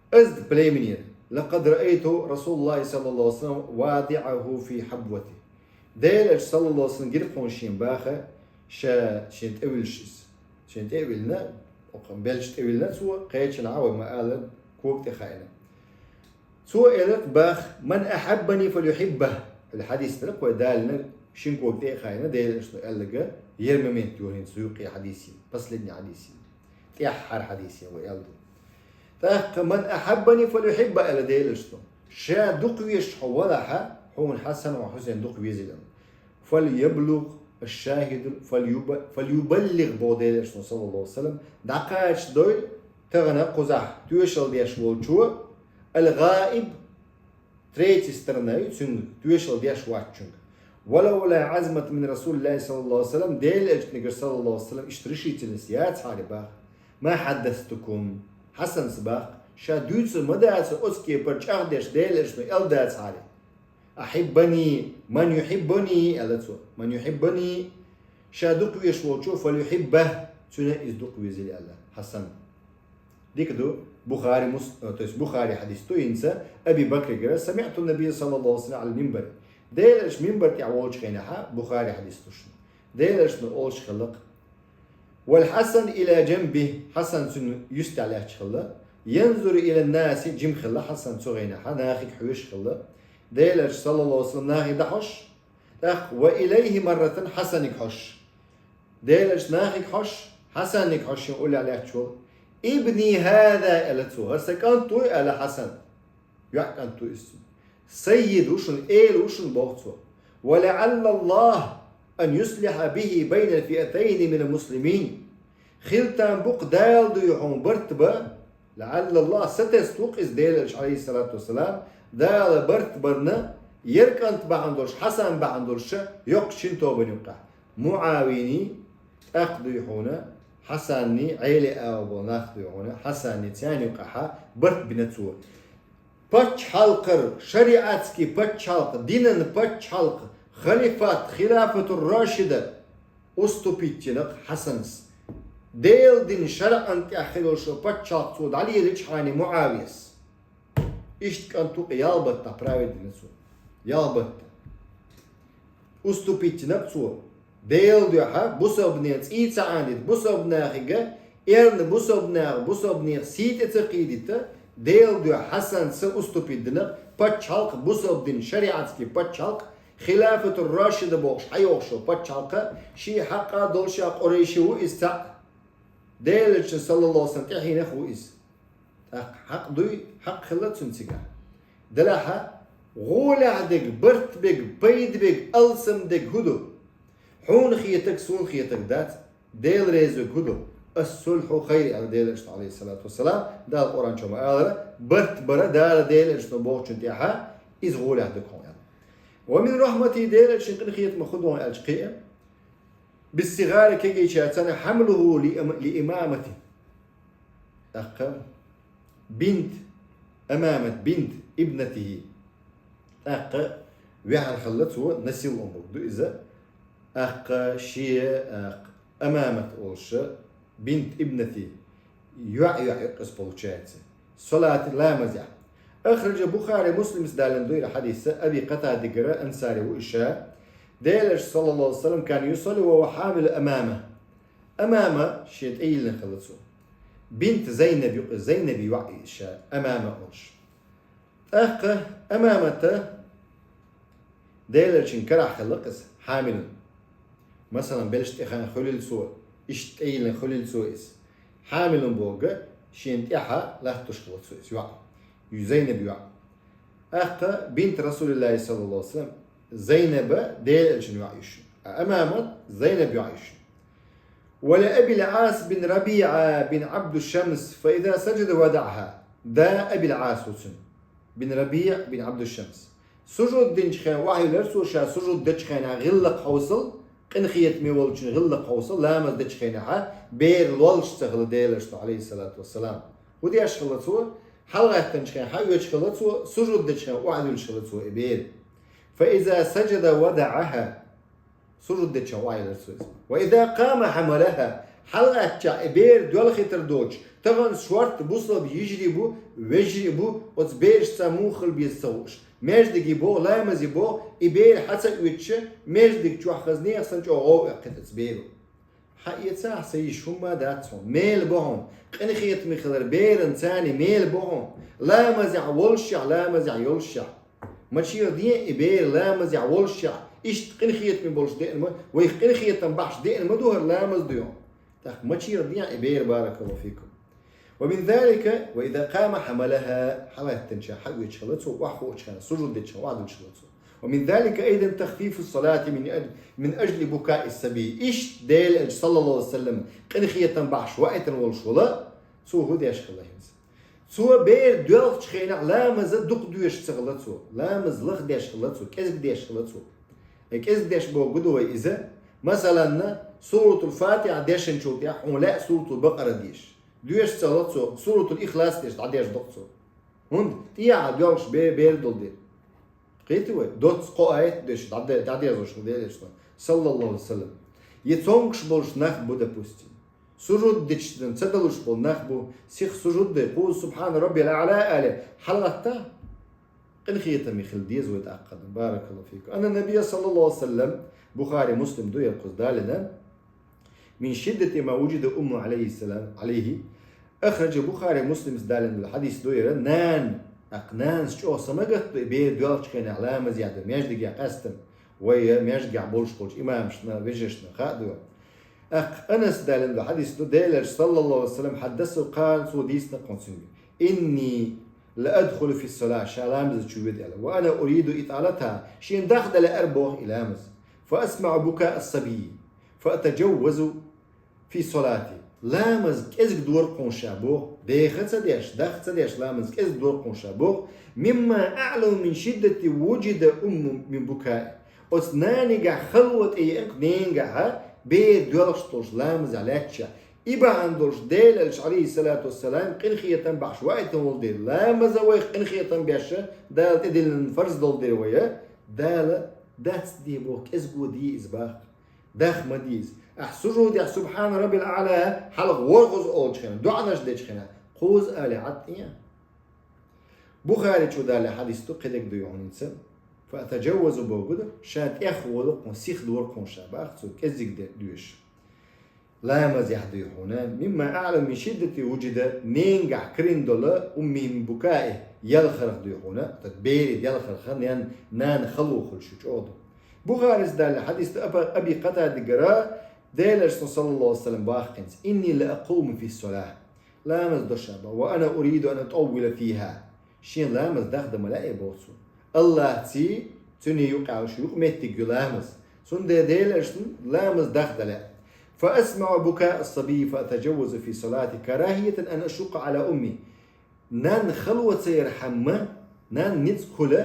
Азд племени. «لقد رأيت رسول الله صلى الله عليه وسلم واضعه في حبوته». Делан Элча, саллаллаху алейхи ва саллам, гира тхуна шен баха, ша шен тӀе вилш иза. Шен тӀе а вилина, белш тӀе вилина цо, кхечанхьа вай ма-аллара, кога тӀе хаийна. Цо элира бах: «من أحبني فليحبه». Хьадис дара кхой далийна, шин кога тӀе а хаийна, Делан Элчано аьлларг, ер момент ю хӀинца юккъе хьадис ю, последний хьадис ю. ТӀеххьара хьадис ю вай аьлла ду. ТӀаккха: «من أحبني فليحبه», аьлла Делан Элчано. Ша дукха везаш хьо валахьа, хьуна Хьасан а, Хьусейн дукха везийла. «فليبلغ الشاهد فليب-، فليبلغ», боху Делан Элчано, саллаллаху алейхи ва саллам, дӀакхачадойла тахана кхузахь тоьшалла деш волчо, «الغائب», третья сторона ю, цуьнга тоьшалла деш вацчуьнга. «ولولا عزمة من رسول الله صلى الله عليه وسلم», Делан Элчанагара, саллаллаху алейхи ва саллам, иштта решительность яцахьара бах, «ما حدثتكم», Хьасана бах, ша дуьйцур ма дацара оцу кепара чӀагӀдеш Делан Элчано аьлла дацахьара. «أحبني من يحبني», аьлла цо. «من يحبني», ша дукха везаш волчо, «فليحبه», цуьнан иза дукха везийла аьлла, Хьасан. Дика ду, Бухари, Мус-, э, то есть Бухари хьадис ду, хӀинца Аби Бакрагара: «سمعت النبي صلى الله عليه وسلم على المنبر». Делан Элча минбар тӀехь волчу хенахьа, Бухари хьадис ду шуна. Делан Элчано олуш хилла-кх: «والحسن إلى جنبه», Хьасан цуьнан юьстахь лаьтташ хилла, «ينظر إلى الناس», жима хилла Хьасан цу хенахьа, нахе хьоьжуш хилла. Делан Элча, саллаллаху алейхи ва саллам, нахе дӀахьош, тӀаккха «وإليه مرة», Хьасанга хьош. Делан Элча нахе хьош, Хьасанга хьош шен уллехь лаьтташ волу. «ابني هذا», аьлла цо, «хӀара сан кӀант вуй», аьлла Хьасана. ЙоӀ кӀант ву иза цуьнан. «سيد» ву шуна, эла ву шуна, боху цо. «ولعل الله أن يصلح به بين الفئتين من المسلمين». Хила там бу-кх Дала дуй хьуна барт бан, «لعل الله», сатесна ву-кх иза Делан Элча, алейхиссалату вассалам, Дала барт барна, ер кӀант бахьана долуш, Хьасан бахьана долуш, йоккхачу шина тобанна юккъехь. МуӀавиний, тӀаккха дуй хьуна, Хьасанний, Ӏели ала болу нах дуй хьуна, Хьасанний, царна юккъехьа барт бина цо. Пачхьалкхара, шариатский пачхьалкх, динан пачхьалкх, халифат, хилафатур-рашида, уступить йина-кх Хьасана. Делан дин шарӀан тӀехь хир йолуш йолу пачхьалкх цо дӀалелийчхьана МуӀавияс. Иштта кӀант ву-кх ялх баттахь править дина цо. Ялх баттахь. Уступить йина-кх цо. Делан дуьхьа бусалбанийн цӀий ца Ӏандийта, бусалбанехига эрна, бусалбанех, бусалбанех сий тӀе ца кхийдийта, Делан дуьхьа Хьасана уступить дина, пачхьалкх, бусалба дин, шариатский пачхьалкх, хилафатур-рашида бохуш хьайогӀуш йолу пачхьалкх, шен хьакъа долуш а Къурайши ву иза цхьаъ. Делан Элчанан, саллаллаху алейхи ва саллам, тӀаьхьенах ву иза. ТӀаккха хьакъ дуй, хьакъ хилла цуьнан цигахь. Делахьа, гӀолехь дерг, барт берг, пайда берг, алсам дерг хӀун ду? Хьуна хетарг, суна хетарг дац, Дела реза верг хӀун ду? «Ас-сулхьу хайр», аьлла Делан Элчано, алейхиссалату вассалам, Дала Къуръан чу ма-аллара, барт бара Дала Делан Элчано бохучун тӀехьа, иза гӀолехь дерг хьуна аьлла. «Ва мин рахьматихи», Делан Элчанан къинхетамах хӀун ду аьлча кхин а, «биссигӀари», кегийчаьрца, «хьамлуху ли-, ли имамати». ТӀаккха бинт Амамат, бинт ибнатихи. ТӀаккха ваьхьар хилла цо, насил омраг ду иза. ТӀаккха шен, тӀаккха Амамат олуш, бинт ибнати, йоӀ, йоӀ юкъа иза получается. Салати, ламазехь. Ахража Бухари, Муслимас далийна ду хӀара хьадис, Аби Къатадагара, ансари ву и ша. Делан Элча, саллаллаху алейхи ва саллам, кана юсалли ва хьамил Амама. Амама шен тӀе йиллина хилла цо. Бинт Зайнаб юкъа, Зайнаби йоӀ и ша, Амама олуш. ТӀаккха Ӏумамата Делан элчан карахь хилла-кх иза, хьамилун. Масала, белшаш тӀехьа хилийла цо, иштта тӀайиллина хилийла цо иза. Хьамилун бохург, шена тӀехьа латтош хилла цо иза, йоӀ. Зайнаб йоӀ. ТӀаккха бинт Расулиллахи саллаллаху алейхи ва саллям, Зайнаба Делан элчан йоӀ йиш йолаш. А Ӏумамат Зайнаб йоӀ йиш йолаш. ولأبي العاص بن ربيعة بن عبد شمس فإذا سجد وضعها. Да Абил Ӏас ва цун. Бин РабиӀ бин Ӏабдушамс. Сужуд динчу хенахь охьайиллира цо, ша сужуд дечу хенахь гӀиллакх хьовсал, къинхетаме волчун гӀиллакх хьовсал, ламаз дечу хенахь бер лоллуш ца хилла Делан элчано, алейхиссалату вассалам. ХӀун деш хилла цо? ХьалагӀаьттинчу хенахь хьаоьцуш хилла цо, сужуд дечу хенахь охьадуьллуш хилла цо и бер. فإذا سجد وضعها. Сужуд дечу хенахь охьайиллира цо иза. وإذا قام حملها. ХьалагӀаьттича и бер доьлхийтар доцуш, тахана шортта бусалба йижарий бу, вежарий бу, оцу берашца муха хила беза ца хууш. Маьждиге боху, ламазе боху, и бер хьа ца оьцуш, маьждиг чохь хаза нехан санна чӀогӀа гӀовгӀа эккхийта оцу беро. Хьаэцахьа, сан йиша, хӀумма а дац хьуна. Мел бу хьуна. Къинхетаме хилар беран царна мел бу хьуна. Ламазехь воллушехь, ламазехь йоллушехь. Мачийра ден и бер ламазехь воллушехь, иштта къинхетаме болуш деана ма, вайх къинхетам бахьаш деана ма ду хӀара ламаз дуй хьуна. ТӀаккха мачийра ден и бер, баракаллаху фикум. ومن ذلك وإذا قام حملها. ХьалагӀаьттинча хьаоьцуш хилла цо, охьахуучу хенахь, сужуд дечу хенахь охьадуьллуш хилла цо. ومن ذلك أيضا تخفيف الصلاة من أجل، من أجل بكاء الصبي. Иштта Делан элча, саллаллаху алейхи ва саллям, къинхетам бахьаш ваийтина волуш вала, цо хӀун деш хилла хӀинца? Цо бер доьлхучу хенахь ламаза дукха доьшуш ца хилла цо. Ламаз лаха деш хилла цо, кӀезиг деш хилла цо. Э, кӀезиг деш бохург ду вай иза. Масаланна, Суратул Фатихьа дешначул тӀехьа хьуна лаьа Суратул Бакъара деша. Доьшуш ца хилла цо, Суратул Ихлас деша дӀадеш ду-кх цо. ХӀунда? ТӀехьа доьлхуш бе-, бер долу дела. Кхетий вай? Доцца кхо аят деша дӀаде-, дӀадерзош хилла Делан элчано, саллаллаху алейхи ва саллям. И цомгуш болуш нах бу, допустим. Сужуд дечу ца далуш болу нах бу, сиха сужуд дай, кхуза «Субхьана раббиял аъла» али, хьалагӀатта, къинхетаме хила деза вай тӀаккха. Баракаллаху фикум. Анна набия саллаллаху алейхи ва саллям, Бухари, Муслим ду яра кхуза далийна, من شدة ما وجد أمه عليه السلام، عليه. أخرج البخاري ومسلم، далийна долу хьадис ду яра, нана, тӀаккха нанас чӀогӀа са ма гатдо, и бер доьлхучу хенахь ламазехь ду, маьждигехь къаьстина. Вай маьждигехь болуш болчу имамашна, вежаршна хаа ду. ТӀаккха Анас далийна долу хьадис ду, Делан элча, саллаллаху алейхи ва саллям, хьаддасаху, кхана цо дийцина кхунцуьнга: إني لأدخل في الصلاة, ша ламаза чу веда аьлла, وأنا أريد إطالتها, шена даха дан лаьара боху и ламаз, فأسمع بكاء الصبي فأتجوز في صلاتي. Ламаз кӀезиг дора кхуна ша боху, деха ца деш, даха ца деш, ламаз кӀезиг дора кхуна ша боху, مما أعلم من شدة ما وجد أمه من بكائه. Оцу нанегахь хало тӀееана-кх ненгахь, бер доьлхуш долуш ламазехь лаьттачехь. И бахьана долуш Делан элча, алейхиссалату вассалам, къинхетам бахьаш ваийтина волу дела, ламаза вайх къинхетам беш, Дала тӀедиллина фарз долу дела вай, Дала дац де боху, кӀезиго де иза боху. Даха ма деза. Ахь сужудехь «Субхьана раббиял аъла» хьалха ворхӀазза олучу хенахь, доӀанаш дечу хенахь, кхузза али Ӏад тӀе. Бухари чу далийна хьадис ду, кхидерг дуй хьуна хӀинца. فأتجوز бохург ду, ша тӀех волу кхуна, сиха дора кхуна ша боху цо, кӀеззиг де доьшуш. Ламазехь дуй хьуна, مما أعلم من شدة ما وجد, ненгахь карийна долу, أمه من بكائه, ялхарх дуй хьуна, тӀаккха берийн ялхарх, нан-, нана хало хуьлуш ю чӀогӀа ду. Бухарис далийна хьадис ду, Аба-, Аби Къатадагара, Делан элчано, саллаллаху алейхи ва саллям, боху хӀинца: إني لأقوم في الصلاة. Ламаз до ша боху, وأنا أريد أن أطول فيها. Шен ламаз даха дан ма лаьа боху цо. АллахӀций, цуьнан юкъахь уьш юкъаметтиг ю ламаз. Цундела Делан элчано ламаз даха дан лаьа. فأسمع بكاء الصبي فأتجوز في صلاتي كراهية أن أشق على أمي. Нанна хало ца ярхьама, нанна ницкъ хуьлу,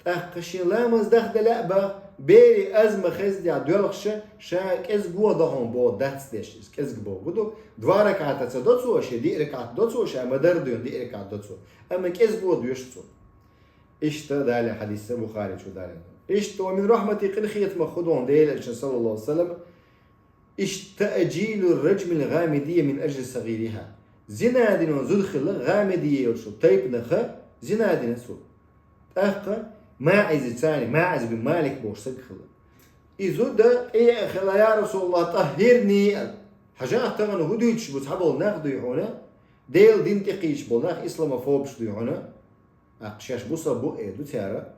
тӀаккха шен ламаз даха дан лаьа боху, берийн аз ма хездехь доьлхуш, ша кӀезиго до хьуна боху, дац деш иза, кӀезиг бохург ду. Два ракаӀата ца до цо, шен диъ ракаӀат до цо, ша ма-дарра дуьйна диъ ракаӀат до цо. Амма кӀезиго доьшу цо. Иштта далийна хьадис Бухари чу далийна. Иштта ومن رحمته, къинхетамах хӀун ду хьуна Делан элчан, саллаллаху алейхи ва саллям, иштта تأجيل رجم الغامدية من أجل صغيرها. Зина дина зуда хилла, гӀамидия йолуш тайпанах зина дина цо. ТӀаккха МаӀизи царна, МаӀиз бин Малик бохуш стаг хилла. И зуда тӀееана хилла: «Я РасулаллахӀ, тӀаххирни», аьлла. Хьажахьа, тахана хӀун дуьйцуш бу цхьаболу нах дуй хьуна, Делан дин тӀекхийдаш болу нах, исламофобаш дуй хьуна. ТӀаккха шаьш бусалба бу эр ду цара.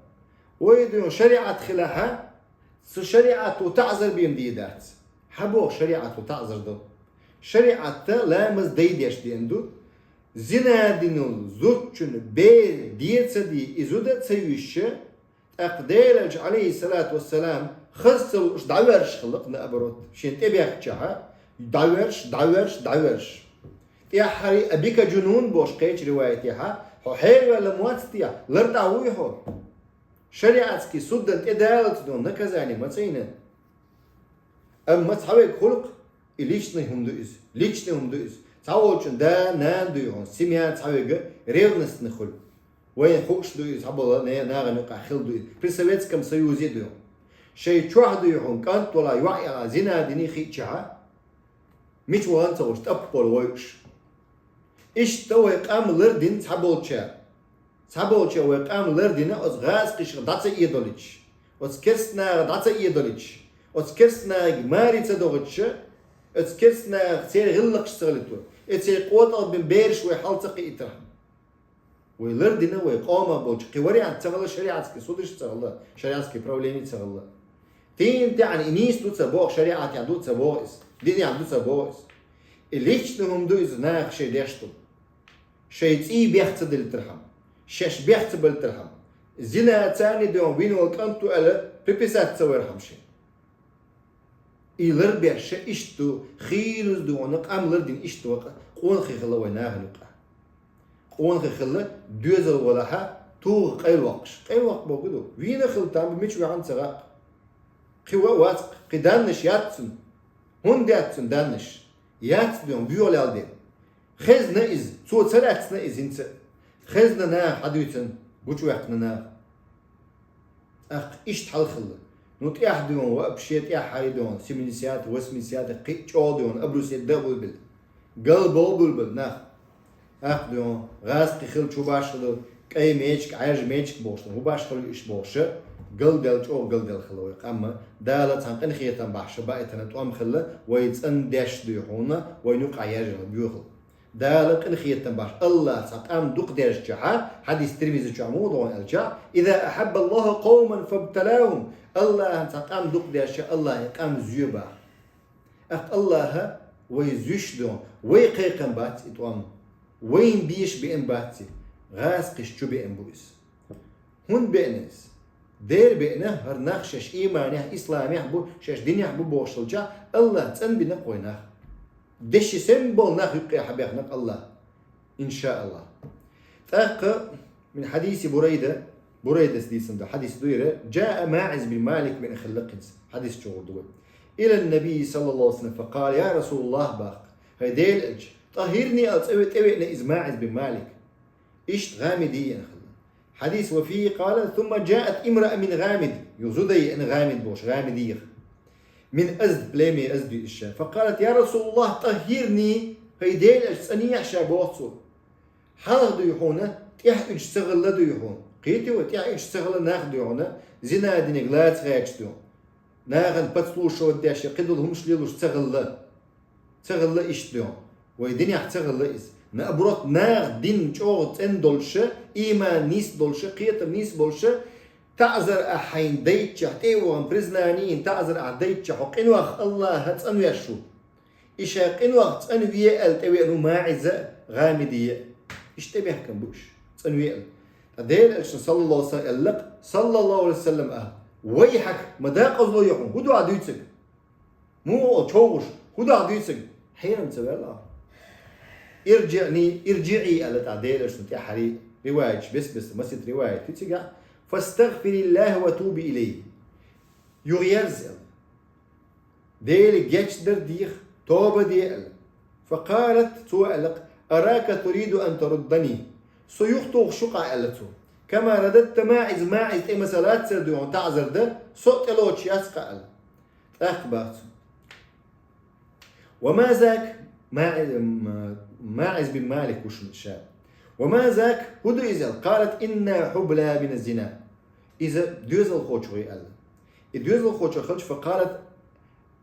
Вай дуьйна шариӀат хилахьа, цу шариӀато таӀзар бен дийр дац. Хьабоху шариӀато таӀзар ду. ШариӀатта ламаз дай деш деана ду. Зина динал зудчун бер де ца де, и зуда ца юьйша, тӀаккха Делан Элча, Ӏалайхиссалату вассалам, хаза ца лууш дӀаверш хилла-кх, наоборот, шен тӀебехкачахьа, дӀаверш, дӀаверш, дӀаверш. ТӀаьххьара а бика джунун бохуш кхечу риваятехьа, хьо хьерваьлла моццу те, лар тӀехь вуй хьо? ШариӀатский суддан тӀедалаца дон наказание ма ца йина. Амма цхьаверг хуьлу-кх, и личный хӀума ду иза, личный хӀума ду иза. Цхьаволчун да, нана дуй хьуна, семья цхьаверг ревностный хуьлу. Вайна хууш ду иза, цхьаболу не-, нахана юкъахь хилла ду иза. При Советском Союзе ду. Шайн чохь дуй хьуна, кӀант вала, йоӀ яла, зина дина хиъчахьа, мича вахана ца гӀуш, тӀаппале войуш. Иштта вай къам лардина цхьаболчара. Цхьаболчара вай къам лардина оцу гӀазкхишка дӀа ца эдолуьйтуш, оцу керстанаха дӀа ца эдолуьйтуш, оцу керстанаха маре ца дохуьйтуш, оцу керстанаха церан гӀиллакхаш ца хилийта, и церан къотӀалбина бераш вай хьал ца кхиийтархьама. Вай лардина вай къомах болчу кхин вариант ца хилла, шариатский судаш ца хилла, шариатский правление ца хилла. Тин тӀехьана и нийса ду ца боху, шариатехь ду ца боху иза, динехь ду ца боху иза. И личный хӀума ду иза, наха шайн деш ду. Шайн цӀий бех ца деллийтархьама, шаьш бех ца беллийтархьама, зина царна дуьхьа вина волу кӀант ву аьлла, приписать ца вархьама шен. И ларбеш ша иштта ду, хийлаза дуьхьана, къам лардина иштта вакъа, къонахий хилла вай нахана юкъа. Къонахий хилла, доьзал валахьа, туха къайлавоккхуш. Къайлавоккху бохург ду, вийна хилла там бу, мича ваьхьна ца хаьа. Кхин ван а вац-кх, кхин даннаш яц цуьнан. ХӀунда яц цуьнан даннаш? Яц дуьхьа боьха лел ден. Хезна иза, цо ца лаьцна иза хӀинца а. Хезна наха хьадуьйцун, гучуваьккхина наха. ТӀаккха иштта хьал хилла. Ну, тӀаьхьа дуьйна, вообще тӀаьххьара дуьйна, семидесятый, восьмидесятый, кхин а чӀогӀа дуьйна, абрусетта а буйбелла. Галбовла буйбелла нах. ТӀаккха дуьйна, гӀазкхи хилча хӀун башхалла, кӀай мечиг, Ӏаьржа мечиг бохуш, хӀун башхалла уьш бохуша, галдаьлла, чӀогӀа галдаьлла хилла вай къамма. Дала цхьана къинхетам бахьаш баийтина тӀом хилла, вай цӀандеш дуй хьуна, вайна юкъахь яьржина боьхалла. Дала къинхетам бахьаш, Аллаха цхьа къам дукха дерзчахьа, хьадис Тирмизи чохь муха догӀу аьлча: «Иза ахьаббаллаху къовман фабталахум». Аллаха цхьа къам дукха дерзча, Аллаха и къам зоь баха. ТӀаккха Аллаха вай зуьйш ду, вай кхайкхам бац и тӀом, вайна беш беана бац и, гӀазкхиш чу беана бу иза. ХӀунда беана иза? Дера беана, хӀара нах шаьш ийманехь, исламехь бу, шаьш динехь бу бохуш хилча, Аллаха цӀанбина-кх вай нах. Деши сем болу нах юккъе хьабехна-кх Аллаха, иншааллах. ТӀаккха мин хьадиси Бурайда, Бурайдас дийцина ду, хьадис ду ира, «Джаа МаӀиз бин Малик», бен хилла кхинца, хьадис чугӀур ду вай. «Илан Наби саллаллаху алейхи ва саллям факъала: я Расулаллах», баккха, хӀай Делан Элча, «тӀаххирни», аьлла, цӀа ве-, тӀевеана иза МаӀиз бин Малик. Иштта гӀамиди еана хилла. Хьадис ва фийхи къала: «Сумма джаат имраа мин гӀамид». Юха зуда еана гӀамид бохуш, гӀамидиха. Мин Азд, племя Азд ю иза ша. Факъалат: «Я Расулаллах, тӀаххирни», хӀай Делан Элча, цӀанъехьа ша боху цо. Хьалха дуй хьуна, тӀаьхьа уьдуш ца хилла дуй хьуна. Кхетий вай, тӀаьхьа уьдуш ца хилла нах дуй хьуна, зина динарг лаца гӀерташ дуй хьуна. Нахана подслушивать деш я кхидолу хӀумаш лелош ца хилла. Ца хилла иштта дуьйхьа. Вай динехь ца хилла иза. Наоборот, наха дин чӀогӀа цӀена долуша, ийман нийса болуша, кхетам нийса болуша, таӀзар ахь хьайна дайччахь, тӀе а вахана, признание йина таӀзар ахь дайччахь, хьо къинойх Аллаха цӀанвеш ву. И ша къинойх цӀанве аьлла тӀевеана ву МаӀиза а, ГӀамидия а. Иштта тӀебехкам бу уьш, цӀанве аьлла. Ткъа Делан Элчано, саллаллаху алейхи ва саллям, аьлла-кх, саллаллаху алейхи ва саллям, а: «Вайхьак, ма декъазло ю хьуна, хӀун ду ахь дуьйцург?» Муха олу човхуш, хӀун ду ахь дуьйцург? Хьерам ца ваьлла ахь. «ИрджиӀни, ирджиӀи», аьлла тӀаккха Делан Элчано тӀаьххьара риваяташ, бес-бесса масийтта риваят ю цигахь. «ФастагӀфириллахӀа ва туби илайхӀи». Юха ерза аьлла. Деле гечдар деха, тоба де аьлла. Факъалат, цо аьлла-кх: «Арака туриду ан таруддани». Со юхатухуш ю-кх ахь, аьлла цо. «Кама рададта МаӀиз, МаӀиз тӀе масала цара дуьйхьун таӀзар дан, со а тӀелоцуш яц-кх ахь», аьлла. ТӀаккха бах цо: «Ва ма зак», МаӀи-, м-, МаӀиз бин Малик ву шуна ша. «Ва ма зак», хӀун ду иза аьлла? «Къалат: инна хьубла мина зина». Иза доьзалхочух ю аьлла. И доьзалхочух хилча, факъалат,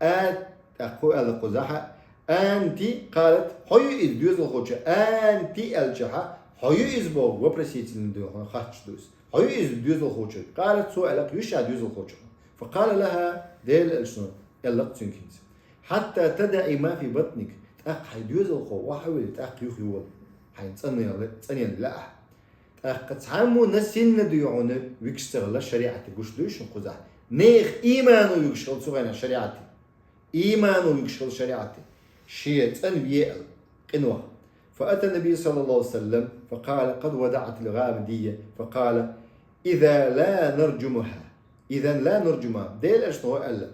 а, тӀаккха хӀун аьлла кхузахьа? «Анти», къалат, хьо ю иза доьзалхочух, «анти» аьллачахьа, Хьо ю иза боху, вопросительный ду, хьуна хатташ ду иза. Хьо ю иза доьзалхочуьнга? Къалат, цо аьлла-кх, ю ша доьзалхочуьнга. Факъала лаха, Делан элчано аьлла-кх цуьнга хӀинца: «Хьатта тадаӀи ма фи батник», тӀаккха хьайн доьзалхо охьавелла, тӀаккха юха йола. Хьайна цӀанъяла, цӀанъяла лаахь. ТӀаккха цхьаммо насильно дуй хьуна вуьгуш ца хилла, шариӀате гуш дуй шуна кхузахь. Нехан имано вуьгуш хилла цу хенахь шариӀате. Имано вуьгуш хилла шариӀате. Шен цӀанве аьлла, къинойх. فأتى النبي صلى الله عليه وسلم فقال: «قد ودعت الغامدية». فقال: «إذا لا نرجمها. إذا لا نرجمها». Делан элчано аьлла: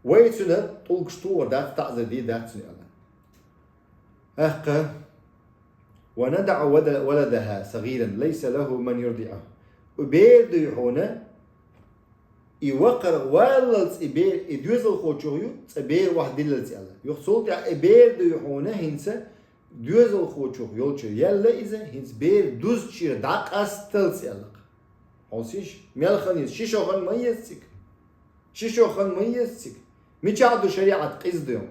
«Вай цуьнан тӀулгаш тухур дац, таӀзар дийр дац цунна», аьлла. ТӀаккха: «وندع ود-، ولدها صغيرا ليس له من يرضعه». И бер дуй хьуна, и вакхара валлалц и бер, и доьзалхочух ю, цкъа бер охьадиллалц аьлла. Юха цул тӀаьхьа и бер дуй хьуна хӀинца доьзалхочух йолчу яьлла иза, хӀинца бер дузучуьра дӀакъасталц аьлла-кх. Хьовсийша, мел хан еза, ши шо хан ма еза цига. Ши шо хан ма еза цига. Мичахь ду шариӀат къиза дуй хьуна?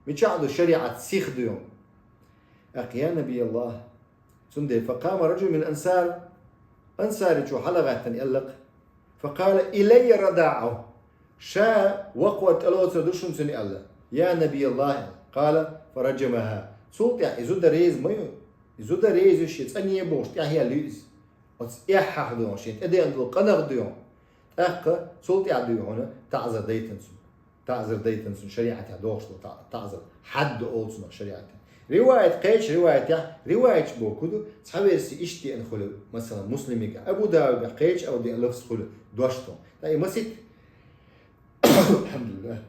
Мичахь ду шариӀат сиха дуй хьуна? ТӀаккха, я Набий Аллах, цундела, فقام رجل من الأنصار, ансаричо хьалагӀаьттина аьлла-кх. فقال: «إلي رضاعه». Ша вакхо тӀелоцур ду шуна цуьнан аьлла. Я Набий Аллах, аьлла. قال: «فرجمها». Цул тӀаьхьа и зуда реза ма ю. И зуда реза ю, шен цӀане бохуш тӀехъяьлла ю иза. Оцу эхь хьаха дуй хьуна, шен тӀедеана долу къинах дуй хьуна. ТӀаккха цул тӀаьхьа дуй хьуна таӀзар дайтина цунна. ТаӀзар дайтина цунна, шариӀатехь дохуш долу та-, таӀзар. Хьадд олу цунах шариӀатехь. Риваят, кхечу риваятехь, риваяташ бохург ду, цхьа версия иштта деана хуьлу, масалан, Муслимигахь, Абу Давудгахь кхечу а деана лафз хуьлу, дош ду. Ткъа и масийтта, алхьамдулиллах,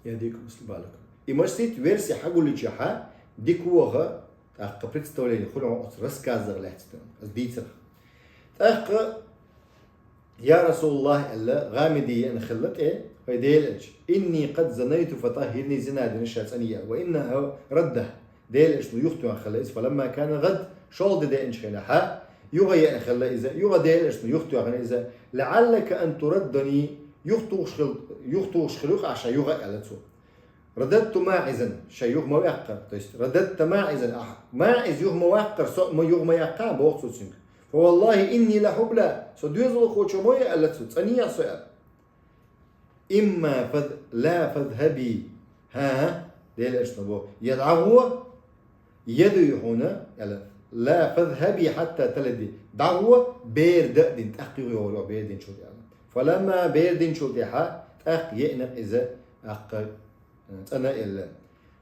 я дика Муслим балак. И масийтта версия хьагулличахьа, дика ваха, тӀаккха представление хуьлу хьуна оцу рассказах лаьцна, аса дийцарх. ТӀаккха: «Я Расулаллах», аьлла, Гъамиди еана хилла тӀе, хӀай Делан элча: «إني قد زنيت فطهرني», зина дина ша цӀанъяьлла, «وإنه رده», Делан элчано юхатоьхна хилла иза, «فلما كان الغد», шолгӀа де деанчу хенахьа, юха еана хилла иза, юха Делан элчано юхатоьхна иза, «لعلك أن تردني», юхатухуш хил-, юхатухуш хир ю-кх ахь ша юха, аьлла цо. «رددت ماعزا», ша юха ма ваьккхара, то есть «رددت ماعزا», ахь МаӀиз юха ма ваьккхара, со а ма юха ма яьккха, боху цо цуьнга. «فوالله إني لحبلى», со доьзалхочо ма ву, аьлла цо, цӀанъяьлла со аьлла. «إما فذ-، لا فاذهبي». ХӀан-хӀа, Делан элчано боху, я дӀагӀо, я дуй хьуна, аьлла, «لا فاذهبي حتى تلدي», дӀагӀо, бер дан а дина, тӀаккха юха йогӀур ю бер динчул тӀаьхьа. «فلما», бер динчул тӀаьхьа, тӀаккха еана иза, тӀаккха цӀана а елла.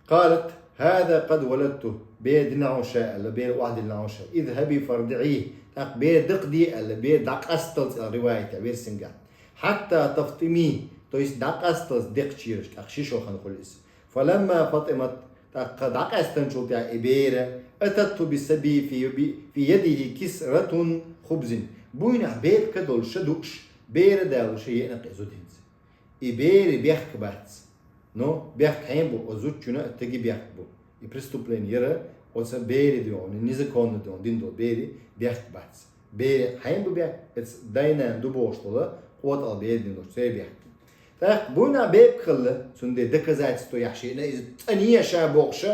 «قالت: هذا قد ولدته», бер дина хьуна ша аьлла, бер охьадиллина хьуна ша. «اذهبي فارضعيه», тӀаккха бер дакхаде аьлла, бер дӀакъасталц аьлла риваятехь, версингахь. «حتى تفطمي», то есть дӀакъасталц декхачераш, тӀаккха ши шо хан хуьлу иза. «فلما فطمت», тӀаккха дӀакъаьстинчул тӀаьхьа и бер, «أتته بالصبي في، في يده كسرة خبز». Буйнахь бепиг долуш ша дууш, бер а далуш ша еана-кх и зуда хӀинца. И беран бехк бац. Но бехк хьенан бу, оцу зудчунна а стеган бехк бу. И преступление яра, оцу беран дуй хьуна, незаконно дуй хьуна дина долу беран бехк бац. Беран хьенан бу бехк, оцу дай-наной ду бохуш долу, къотӀалла беран дина долуш, церан бехк. ТӀаккха буйнахь бепиг хилла, цундела доказательство яхьаш, и иза цӀанъе ша бохуш,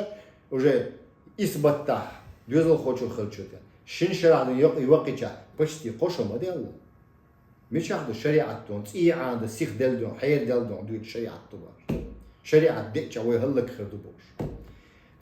уже исбаттахь, доьзалхочух хилча тӀе. Шина шарахь дуй йоккха и ваккхичахь, почти кхо шо ма даьлла. Мичахь ду шариӀат дуй хьуна, цӀий Ӏанадан сиха делла дуй хьуна, хьеран делла дуй хьуна дуьйцу шариӀат ду бохуш. ШариӀат деъча вай хӀаллакьхир ду бохуш.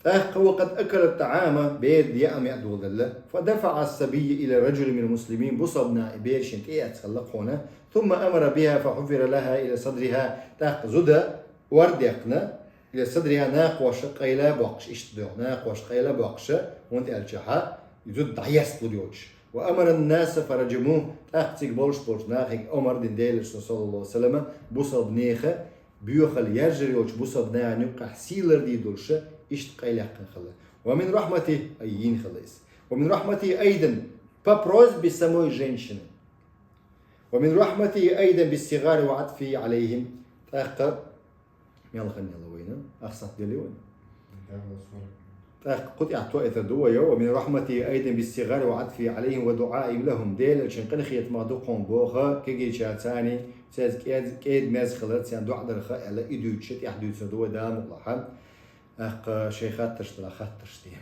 ТӀаккха: «وقد أكل الطعام», бер яа а, меа а доладелла. «فدفع الصبي إلى رجل من المسلمين», бусалба наха и бер шена тӀеэцна хилла кхунна. «ثم أمر بها فحفر لها إلى صدرها», тӀаккха зуда ор дехна, «إلى صدرها», накхошка къайла а боккхуш, иштта дуй хьуна, накхошка къайла а боккхуш, хӀунда аьлча хьа, и зуда дӀаесталур йоцуш. «وأمر الناس فرجموه», тӀаккха цига болуш болчу нахе омар дина Делан элчано, саллаллаху Ӏалайхи ва саллама, бусалба нехан боьхалла яржар йолчу бусалба нахана юккъехь сий лардийр долуш, иштта къайлаьккхина хилла. «ومن رحمته», ай, йина хилла иза. «ومن رحمته أيضا», по просьбе самой женщины. «ومن رحمته أيضا بالصغار وعطفه عليهم». ТӀаккха мел хан яла вайна, ахсат дели вайна. ТӀаккха кху тӀехь тоьар ду вай: «ومن رحمته أيضا بالصغار وعطفه عليهم ودعائهم لهم». Делан элчан къинхетамах ду кхунна боху, кегийчарна царна, цаьрца кӀед-, кӀеда-мерза хилар, царна доӀа дарх аьлла, и дуьйцуш, тӀаьхьа дуьйцур ду вай, Дала мукъ лахь. ТӀаккха шайн хаттарш дара, хаттарш де.